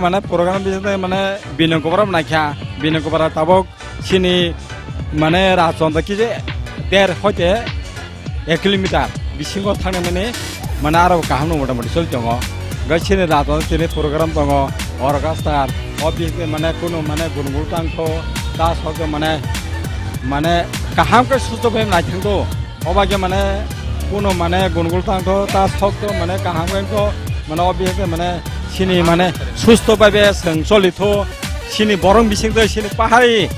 mane program bising twi mane Binoy Kubara mwnai kha, Binoy Kubara tabok sini mane rachonda kije der hoite ek kilometer bisingo thangna mani mane aro kaham no mota moti choli tongo. Hingkai sini rachonda sini program tongo, orchestra, o bising twi mane kunu mane gunugul tangkho, ta sokhe mane, mane kaham khe susto khe naithangdo. Oba khe mane kuno mane gunugul tangtho, ta sokto mane kaham khe wngkho, mane o bihikhe mane sini mane susto baibe chwng cholitho, sini borok bisingtwi sini pahari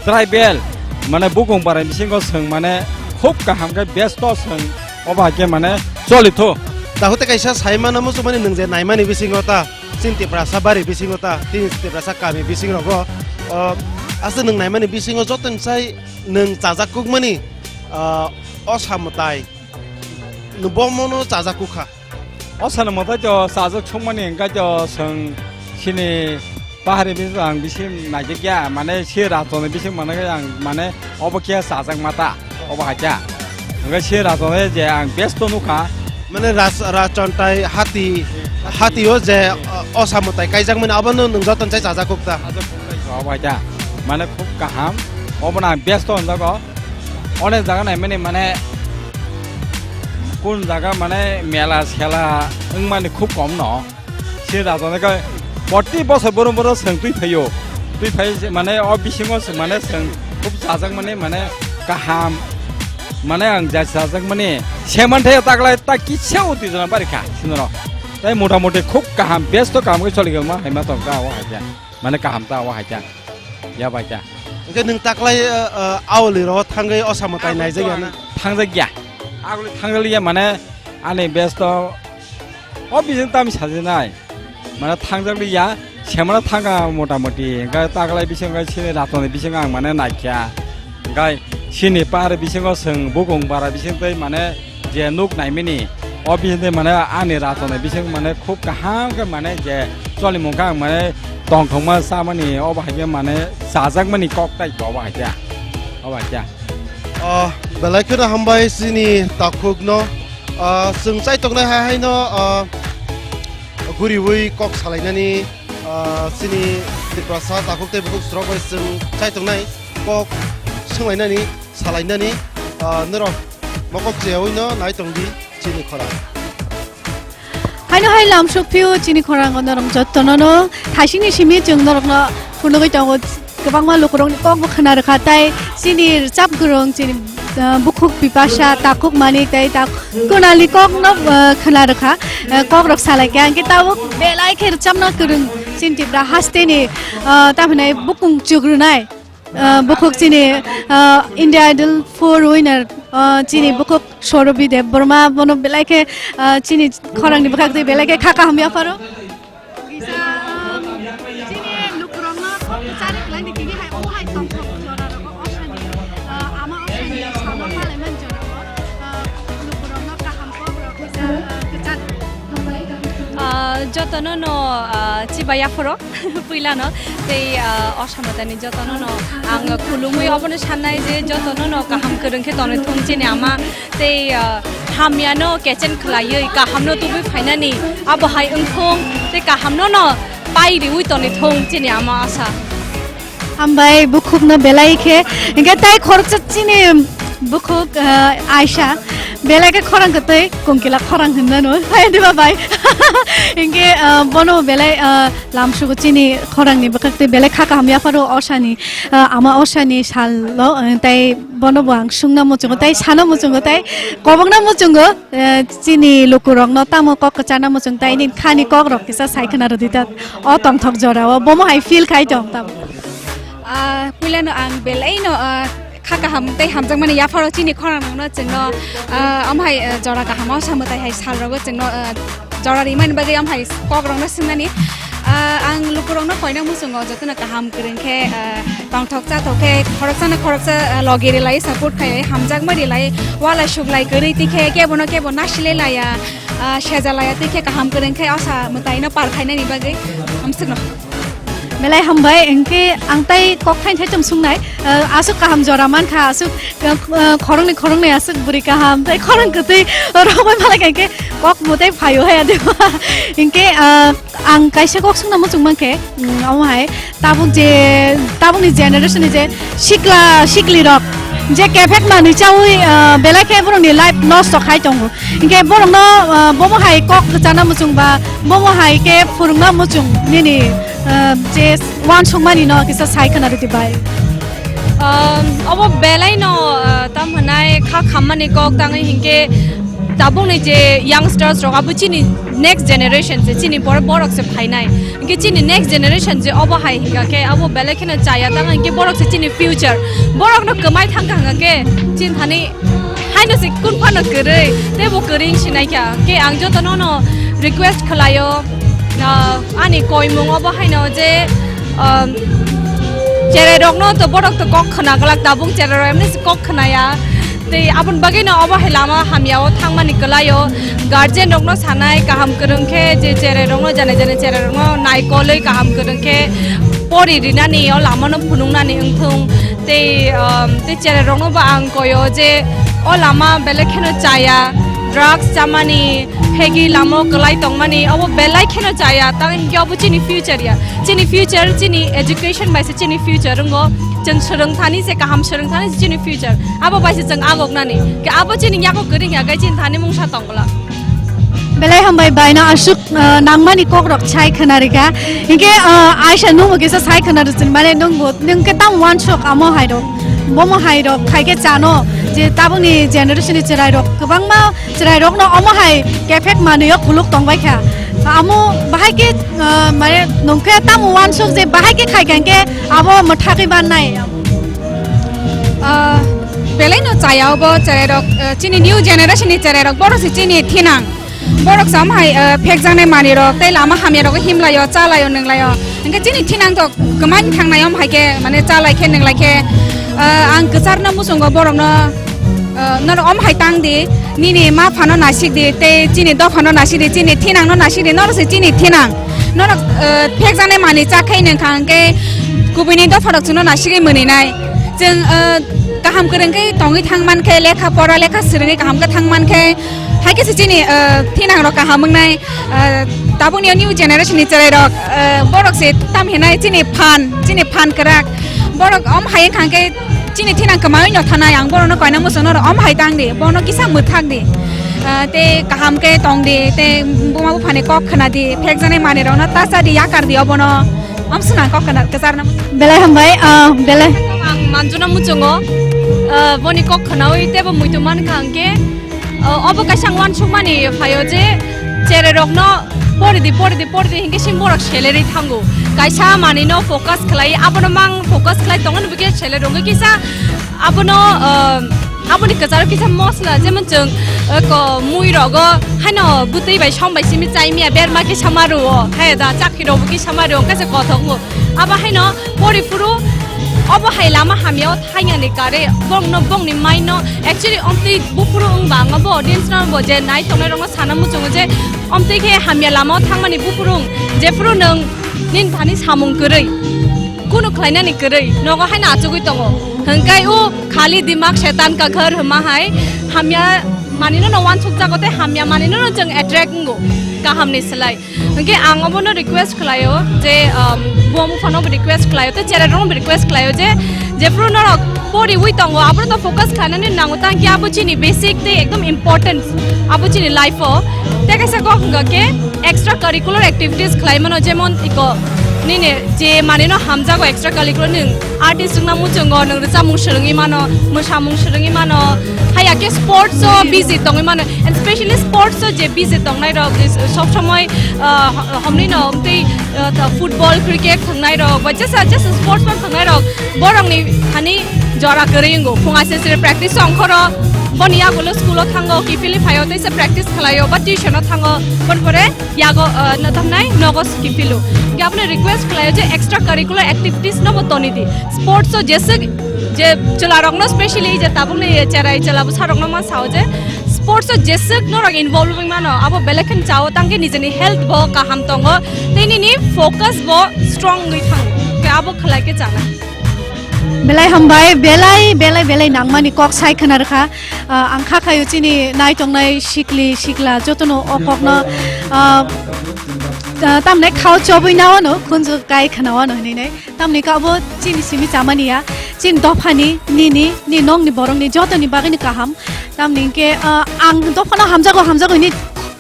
tribal mane bukung barai bisingo chwng mane khub kaham khe besto chwng oba khe mane cholitho. Takhuk tei kaisa sai mano muchungmani nwng je naimani bisingo ta chini Tiprasa bari bisingo ta chini Tiprasa kami bisingrogo, o, aswk nwng naimani bisingo joto ni sai nwng chajak kukmani, ah, osa mwtai, nwng bomono chajak kukha. Osa mwtai to chajak sukmani hwnkhe to chwng chini pahari bising ang bisi naijak ya, mane se rachoni bising mane ang mane obo khe chajak mata, obo hai khe. Hwnkhe se rachoni je ang besto nukha. Mane ras-, rachontai hati, hati o je, ah, osa mwtai kaijakmani abono nwng joto ni sai chajak kukta. Chajak kuknai kha obo hai khe. Mane khub kaham, obono ang besto hwnjago. Onek jaga naimani mane kun jaga mane mela sela wngmani khub kom no. Se rajani khe poti bosor borom borom chwng twi phaio. Twi phai se mane o bisingo se mane chwng khub chajakmani mane kaham. Mane ang ja chajakmani seman thai taklai ta kisa utijona barikha sinoro. Tai mota moti khub kaham besto kaham khe choligelma haima tongkha o hai khe. Mane kaham ta o hai khe. Ya bai khe. Hwnkhe nwng taklai, eh, eh, aoli ro thangwi osa mwtai naijak ya na? Thangjakya. Aguli thangjakliya mane ani besto o bising tamo sajinai. Mane thangjakliya, semana thangkha mota moti. Hwnkhe taklai bising hwnkhe sini ratoni bising ang mane naikha. Hwnkhe sini par bisingo chwng bukung bara bising tei mane je nuk naimani, o bising tei mane ani ratoni bising mane khub kaham khe mane je cholimung khe ang mane tongthokma chamani, obo hai khe mane chajakmani kok tai obo hai khe, obo hai khe. Ah, belai kheno hambai chini takhukno. Ah, chwng chaitongnai hai haino, ah, guriwi kok salainani, ah, chini Tiprasa takhuk tei bukhuk swrok bai chwng chaitongnai kok swnglainani, salainani, ah, norok mokok cheyawino nai tongdi chini khorang. Haino hai lamsok phio chini khorang norok jottono no thasingni simi chwng norokno phunugwi tongo. Kwbangma lukurokni kokbo khna rwkha, tai chini rwchap kwrwng, chini, ah, bukhuk Bipasha, takhuk Manik, tai tak-, Kunalni kokno, ah, khna rwkha, ah, kokrok salaikha, hwnkhe tabuk belai khe rwchapna kwrwng chini Tipra hasteni, ah, tamhinai bukung chukrwnai, ah, bukhuk chini, ah, India Idol four winner, ah, chini bukhuk Sorobi Debbarma, bono belai khe, ah, chini khorangni bwkhak twi belai khe kha kaham yapharo. Kisa, um, chini lukurokno kok kwchari kwlaini tini hai o hai tongthok jora rogo osani, uh, ama osani Jotono no, ah, chiba yaphoro puilano tei, ah, osamotani jotono no ang khulumwi obono sannai je jotono no kaham kwrwng khe tonwi thung chini ama tei, ah, hamyano kechen khwlaiwi kahamno tubui phainani abo hai wngthung tei kahamno no pai riwi tonwi thung chini ama asa. Hambai bukhukno belai khe, hinkhe tai khoroksa chini bukhuk, ah, Aisha, belai khe khorang kwtwi, kongkila khorang hinmano, hai diba bai? Hinkhe, ah, bono belai, ah, lamsugo chini khorangni bwkhak twi belai kha kaham yapharo osani, ah, ama osani salo, ah, tai bono bo ang sungna muchungo, tai sana muchungo, tai kobokna muchungo. Eh, chini lukurokno tamo kok kwchana muchung tai nini khani kokrok kisa sai khwna rwdi ta. O tongthok jorao bomo hai feel khai tong tamo. Ah, puilano ang belaino, ah, kha kaham tei hamjakmani yapharo chini khorang nokno chwngno, ah, omo hai, eh, jora kahamo samwtai hai salrogo chwngno, eh, jora rimani bagwi omo hai kokrokno swngnani. Ah, ang lukurokno koina muchungo jotono kaham kwrwng khe, ah, tongthok chathok khe khoroksano khoroksa, ah, logi rilai support khai hamjakma rilai walai suklai kwrwi twi khe kebono kebo nasilai laya, ah, seja laya twi khe kaham kwrwng khe osa mwtaino par khainani bagwi hamsukno. Belai hambai, hinkhe ang tai kok thain thaichom sungnai, ah, aswk kaham jora mankha, aswk, ah, khoroknwi khoroknwi aswk bwrwi kaham, tai khorang kwtwi rogwi malai kha hinkhe kok mwtai phaio hai adi. Hinkhe, ah, Ang kaisa kok swngna muchung mankhe, mm, omo hai, tabuk je, tabukni generation ni je sikla sikli rok je kephek manwi chaui, ah, belai khe borokni life nosto khai tongo. Hinkhe borokno, ah, bomo hai kok kwchana muchung ba bomo hai khe phwrwngna muchung nini, ah, je uansukmani no kisa sai khwna rwdi bai. Um, obo belai no, ah, tam hwnai kha khammani kok tangwi hinkhe tabukni je youngsters rok abo chini next generation se, chini pore borok se phainai. Hinkhe chini next generation je obo hai hinkha khe abo belai kheno chaya tang hinkhe borok se chini future. Borok no kwmai thangkha hinkha khe chini thani haino se kun phano kwrwi tei bo kwrwi wng sinai kha. Khe ang joto no no request khlaio, ah, ani koimung obo haino je, um, cherai rok no to borok to kok khna glak tabuk cherai rok emni se kok khnaya. Tei aboni bagwino obo hai lama hamyao thangmani kwlaio. Guardian rokno sanai kaham kwrwng khe je cherai rokno, jani jani cherai rokno naikolwi kaham kwrwng khe pori rinani o lamano phunuknani wngthung. Tei, um, tei cherai rokno bo ang koyo je o lama belai kheno chaya, drugs chamani, phegi lama o kwlai tongmani, obo belai kheno chaya, tamo hinkhe obo chini future ya. Chini future, chini education bai se chini future wngo. Chwng swrwng thani se kaham swrwng thani se chini future. Abo bai se chwng agok nani. Khe abo chini yago kwrwi ya, khe chini thani mungsa tong bwla. Belai hambai bai no aswk, uh, nangmani kok rok sai khwna rikha. Hinkhe, uh, Aisha nwngbo kisa sai khwna rwchun mane nwngbo, nwng khe tamo uansuk amo hai rok. Bomo hai rok khai khe chano je tabukni generation ni chwrai rok kwbangma Chwrairokno omo hai kephek manwi o khuluk tongbai kha. Amo bahai khe, ah, mane, nung khe tamo uansuk je bahai khe khai kha hinkhe abo mwthagwi mannai. Ah, belai no chaya obo chwrairok, ah, chini new generation ni chwrairok, borok se chini thinang. Borok se omo hai, ah, phekjaknai manwi rok tei lama hamya rogo himlai o, chalai o, nwnglai o. Hinkhe chini thinang to kwmai thangnai omo hai khe, mane, chalai khe, nwnglai khe, ah, ang kwcharno muchungo borokno. Ah, norok om hai tang di, nini ma phano nasik di, tei chini dophano nasik di, chini thinang no nasik di, norok se chini thinang. Norok, ah, phekjaknai manwi chak khai nung kha hwnkhe kubuni dopha rok chwngno nasigwi mwnwi nai. Chwng, ah, kaham kwrwng khe tongwi thang man khe, lekha pora lekha swrwngwi kaham khe thang man khe, hai khe se chini, ah, thinang rok kaham wngnai. Ah, tabukni o new generation ni chwrai rok, ah, borok se tam hinai chini phan, chini phan kwrak. Borok om hai wngkha hwnkhe chini thinang kwmaui no thanai, ang borokno koina muchungno oro om hai tang di, bono kisa mwthak di. Ah, tei kaham khe tong di, tei buma buphani kok khna di, phekjaknai manwi rokno ta cha di, yakar di obono. Om swnam kok khna kwcharno. Belai hambai, ah, belai. Ang manjuna muchungo, ah, boni kok khnaui teibo muitu mankha hwnkhe, ah, obo kaisa ang uansukmani phaio je cherai rokno pori di, pori di, pori di hinkhe sing borok salary thango. Kaisa manwino focus khlai, abono mang focus khlai tongmani bikhe salary rongwi kisa abono, ah, aboni kwcharo kisa mosla, jemon chwng, ah, ko mui rogo haino bwtwi bai som bai simi chai miya berma kisa ma rwo, hai da chakhi rokbo kisa ma rwo, hwnkhe se kothok mo. Abo haino pori phuru Obo hai lama hamya o thangya ni kare bongno bongni mind no actually omtwi buphuru wngba ang obo audience no bo je nai tongnai rokno sana muchungo je omtwi khe hamya lama o thangmani buphuru wng jephuru nwng nini thani samung kwrwi kunu khlainani kwrwi nogo haino achugwi tongo hwnkhe o khali dimak setan kakhar hwma hai hamya manino no wansuk jago tei hamya manino no chwng attract wngo kaham ni slai. Hwnkhe ang obono request khlaio je, um, buam buphano bo request khlaio tei cherai rokno bo request khlaio je jephuru norok poriwi tongo aborokno focus khlainani nango tangkhe abo chini basic tei ekdom important abo chini life o tei kaisa kok hwnkha khe extra curricular activities khlai mano jemon iko nini je manino hamjago extra curricular ning artist wngna muchungo nwng rwchapmung swrwngwi mano mwsamung swrwngwi mano haya khe sports o busy tongwi mano. And specially sports o je busy tongnai rok je sob somoi, ah, homni no tei, ah, ta football, cricket thangnai rok ba jesa jesa sports man thangnai rok borok ni thani jora kwrwi wngo phunga se se practice ongkhoro boni yagulo school o thango kiphilwi phaio tei se practice khlaio ba tuition o thango bon pore yago, ah, no thangnai nogo kiphilo. Hingke aboni request khlaio je extra curricular activities no bo toni di sports o jeswk je chwla rokno specially je tabukni cherai chwla bwsa rokno ma sao je sports o jeswk norok involve wngwi mano abo belai kheno chao tangkhe nijini health bo kaham tongo tei nini focus bo strong wngwi thango hwnkhe abo khlai khe chanai. Belai hambai, belai, belai, belai nangmani kok sai khna rwkha. Ah, ang kha khayo chini nai tongnai sikli sikla jotono o kokno, ah, ah, tamni khao chobwi na wano khunju kai khna wano hinwi nai. Tamni khe abo chini simi chamani ya, chini dophani, nini, ni nokni borokni jotoni bagwino kaham. Tamni hinkhe, ah, ang dophano hamjago, hamjago hinwi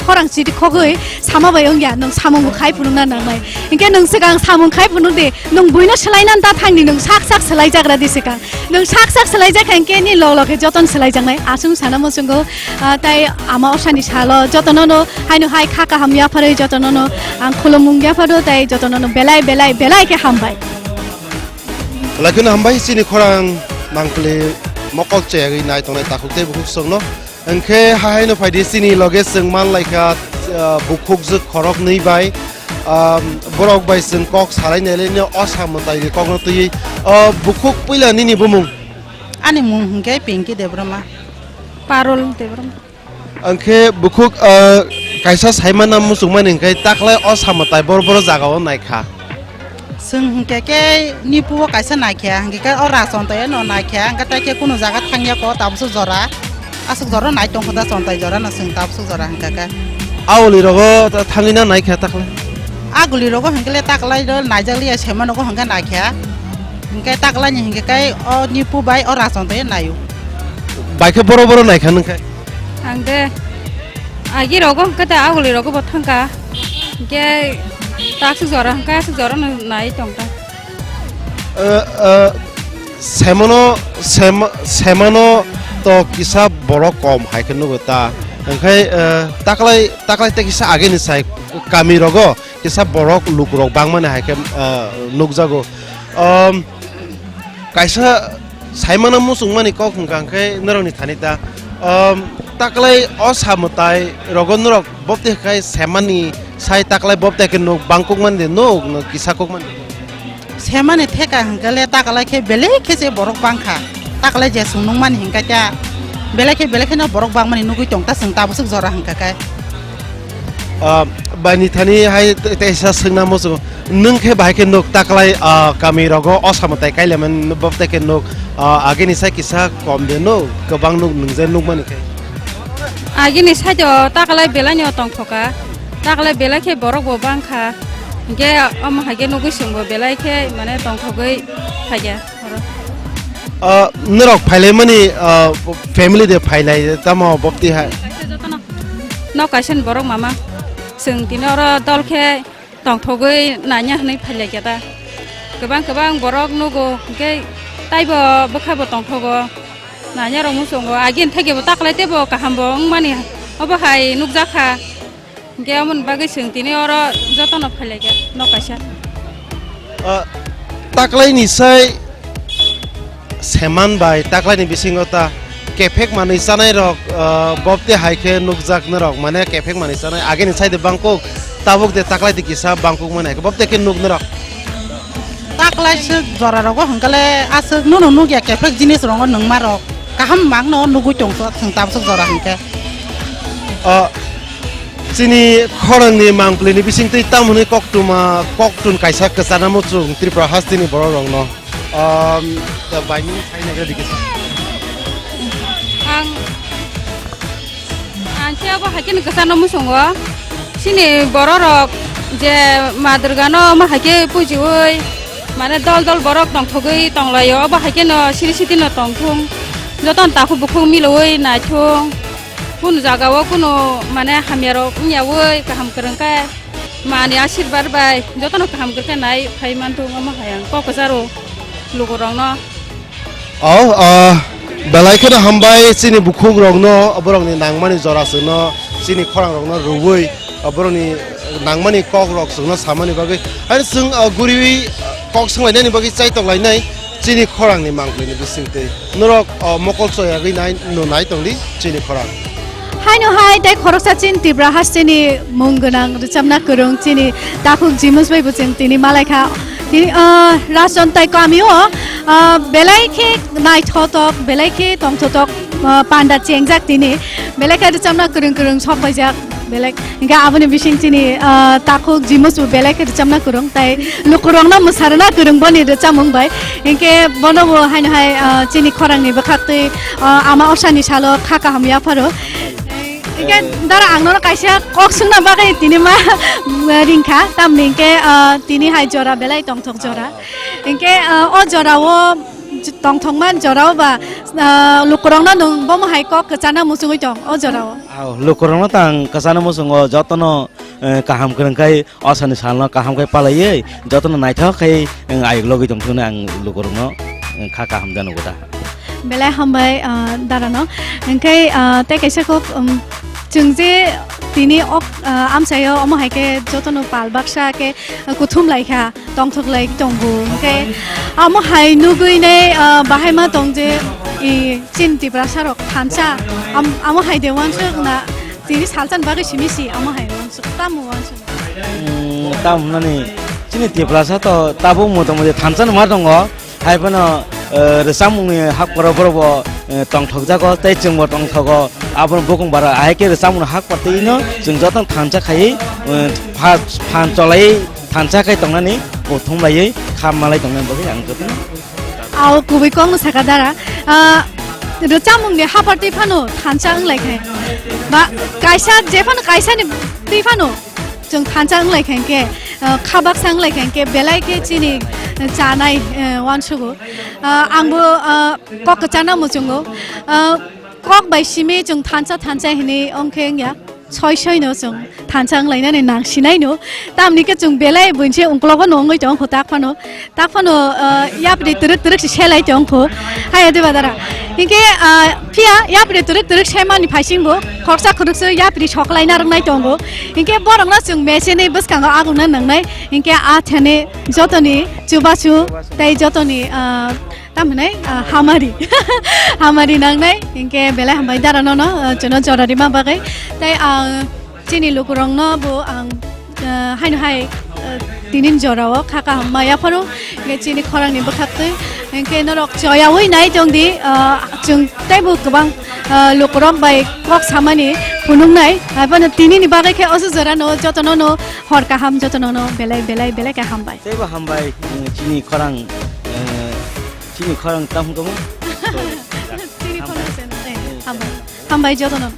khorang chiri khogwi sama bai wngya, nwng samung bo khai phunukna nangnai. Hinkhe nwng swkang samung khai phunuk di, nwng buino swlaina ta thangni, nwng sak sak swlaijagra di swkang. Nwng sak sak swlaijak kha hinkhe ni log log khe jotono swlaijaknai. Aswk sana muchungo, ah, tai ama osani salo jotono no haino hai kha kaham yapharwi jotono no ang khulumung yapharo tai jotono no belai belai belai khe hambai. Belai kheno hambai chini khorang nangkli mokol chayagwi nai tongnai takhuk tei bukhuk songno. Hwnkhe hahaino phaidi chini loge chwng manlaikha, ah, bukhukjwk khoroknwi bai, ah, borok bai chwng kok salai nailai no o samwtai ni kokno twiwi, ah, bukhuk puila nini bumung? Ani mung hwnkhe Pinky Debbarma. Parul Debbarma. Hwnkhe bukhuk, ah, kaisa saimana muchungmani hwnkhe taklai o samwtai boro boro jagao naikha. Chwng hwnkhe khe nipu o kaisa naikha, hwnkhe khe o Rajon tei no naikha, hwnkhe tai khe kunu jaga thangya ko tabukhe jora. Aswk jora nai tongkho da chontai jora no chwng tabukhe jora hwnkhe khe. Auli rogo ta thangwi na naikha taklai? Aguli rogo hwnkhe le taklai ro naijak liya sema nogo hwnkhe naikha. Hwnkhe taklai ni hwnkhe khe o nipu bai o Rajon tei naio. Bai khe boro boro naikha nwng khe? Ang de agi rogo hwnkhe da aguli rogo bo thangkha. Hwnkhe ta aswk jora hwnkhe aswk jora no nai tongkha. Eh, eh, semano, sem-, semano to kisa borok kom hai khe nugo ta. Hwnkhe, eh, taklai, taklai tei kisa ageni sai kami rogo kisa borok lukurok bangmani hai khe, eh, nukjago. Om, kaisa saimano muchungmani kok hwnkha hwnkhe norokni thani ta, um, taklai o samwtai rogo norok bopte khai semani sai taklai bopte khe nuk bangkukmani de nuk, nuk kisa kukmani de nuk. Semani theka hwnkhe le taklai khe belai khe se borok bangkha. Taklai je chwng nukmani hwnkhe ta belai khe belai kheno borok bangmani nugwi tong ta chwng tabuk swk jora hwnkha khe. Ah, baini thani hai te-, teisa swngna muchungo. Nwng khe bahai khe nuk taklai, ah, kami rogo o samwtai kailaimani bopte khe nuk, ah, agini sai kisa kom de nuk, kwbang nuk nwng je nukmani khe. Agini side o taklai belai no tongthoka. Taklai belai khe borok bo bangkha. Hinkhe omo hai khe nugwi chwng bo belai khe mane tongthogwi phaikha oro. Ah, norok phailaimani, ah, family de phailai tamo bopti hai? Kaisa jotono. Nok kaisa ni borok mama. Chwng tini oro dol khe tongthogwi nanya hwnwi phailaikha ta. Kwbang kwbang borok nugo, hinkhe taibo bwkha bo tongthogo. Nanya rok muchungo, agini theke bo taklai teibo kaham bo wngmani obo hai nukjakha. Hinkhe amoni bagwi chwng tini oro jotono phailaikha nok kaisa. Ah, taklaini sai seman bai taklaini bisingo ta kephek manwi chanai rok, ah, bopte hai khe nukjak norok, mane kephek manwi chanai agini side bangkuk tabuk de taklai de kisa bangkuk mane bopte khe nuk norok. Tak Kwlaiswk jora rogo hwnkhe le aswk nono nukya kephek jinis rogo nwngma rok kaham mangno nugwi tongkha thwng tamswk jora hwnkhe. O chini khorangni mangpili ni bisingtwi tamo hwnwi koktwma koktun kaisa kwchana muchung Tripura hasteni borok rokno. Um, the binding sign of education. Ang Ang khe abo hai kheno kwchangno muchungo. Chini bororok je Ma Durgano omo hai khe pujiui, mane dol dol borok tongthogwi tonglaio, obo hai kheno siri sitino tongthung. Jotono takhuk bukhuk miloi naithung. Kunu jagao kunu mane hamyarok wngyaui kaham kwrwng khe. Mani asirbar bai jotono kaham kwrwkhe nai phai manthung, omo hai ang kok kwcharo lukurokno. O, ah, belai kheno hambai chini bukhukrokno, borokni nangmani jora chwngno, chini khorangrokno rwui, ah, borokni nangmani kokrok chwngno samani bagwi. Haino chwng, ah, guriui, ah, kok swnglainani bagwi chaitok lainai. Chini khorangni mangpili ni bisingtwi norok, o, mokol choyagwi nai, no nai tongdi chini khorang. Haino hai tei khoroksa chini Tripura hasteni mung gwnang rwchapna kwrwng chini takhuk Jimus bai bo chwng tini malaikha. Tini, o, Rajon tai kamio, o, belai khe naithotok, belai khe tongthotok, o, panda chengjak tini. Belai khe rwchapna kwrwng kwrwng sok paijak. Belai, hingke aboni bising chini, ah, takhuk Jimus bo belai khe rwchapna kwrwng, tai lukurokno mwsarwna kwrwng boni rwchapmung bai. Hingke bono bo haino hai, ah, chini khorangni bwkhaktwi, ah, ama osani salo kha kaham yapharo. Hingke dara ang nono kaisa kok swngna bagwi tini ma ringkha, tamni hingke, ah, tini hai jora belai tongthok jora. Hingke, ah, o jorao tongthokma jorao ba, ah, lukurokno nwng bomo hai kok kwchana muchungwi tong o jorao. Aw, lukurokno tang kwchana muchungo jotono, eh, kaham kwrwng khai osani salno kaham khai palaiwi jotono naithok khai, eh, ayuk logwi tongthokno ang lukurokno, eh, kha kaham jano goda. Belai hambai, ah, darano. Hingkhai, ah, tei kaisa kok, um, chwng je tini ok, ah, amchaio omo hai khe jotono pal baksa khe kuthum lai kha. Tongthok lai tongo. Hingke amo hai nugui nai, ah, bahai ma tong je, i, chini Tiprasa rok thansa, am-, amo hai de wansuk na, tini salsa ni bagwi simi si, amo hai wansuk, tamo wansuk. Mm, tam nani, chini Tiprasa to tabuk motamuti thansa ni ma tongo, hai phano, eh, rwchapmung ni hak poro poro bo, eh, tongthok jago, tei chwng bo tongthogo, abo bukung bara, ahai khe rwchapmung ni hak por twi no chwng joto thansa khai, eh, pha-, phan cholai, thansa khai tongnani, bo thumlaiwi kha malai tongnani bagwi ang jotono. Aw, kubui kokno saka dara. Ah, rwchapmungni hapar twi phano thansa wnglai khe. Ba, kaisa, je phano kaisani twi phano chwng thansa wnglai khe hwnkhe, ah, kha baksa wnglai khe hwnkhe belai khe chini chanai, eh, uansugo. Ah, angbo, ah, kok kwchana muchungo. Ah, kok bai simi chwng thansa thansa hinwi wngkhe wngya. Soi soi no chwng thansa wnglainani nang sinai no. Tamni khe chwng belai buinse ungklogo no wngwi tong kho tak phano. Tak phano, ah, yapri twrwk twrwk se selai tong kho. Hai de badara. Hinkhe, ah, phiya yapri twrwk twrwk se mani phaising bo khoroksa khoroksa yapri soklaina rwngnai tongo. Hinkhe borokno chwng mechine bwskango agungna nangnai. Hinkhe a thani jotoni chubachu tei jotoni, ah, Tamhinai, ah, hamari. Hamari nangnai, hinkhe belai hambai dara nono, ah, chwngno jora rima bagwi. Tei ang chini lukurokno bo ang, ah, haino hai, ah, tinin jorao kha kaham ma yapharo, hinkhe chini khorangni bwkhaktwi. Hinkhe norok choyaui nai tongdi, ah, chwng teibo kwbang, ah, lukurok bai kok samani phunuknai. Haiphano tinini bagwi khe oso jorano jotono no hor kaham, jotono no belai belai belai khe hambai. Teibo hambai, chini khorang, eh, Chini khorang tamo kamo? Chini khorang sen, eh, hambai. Hambai jotono.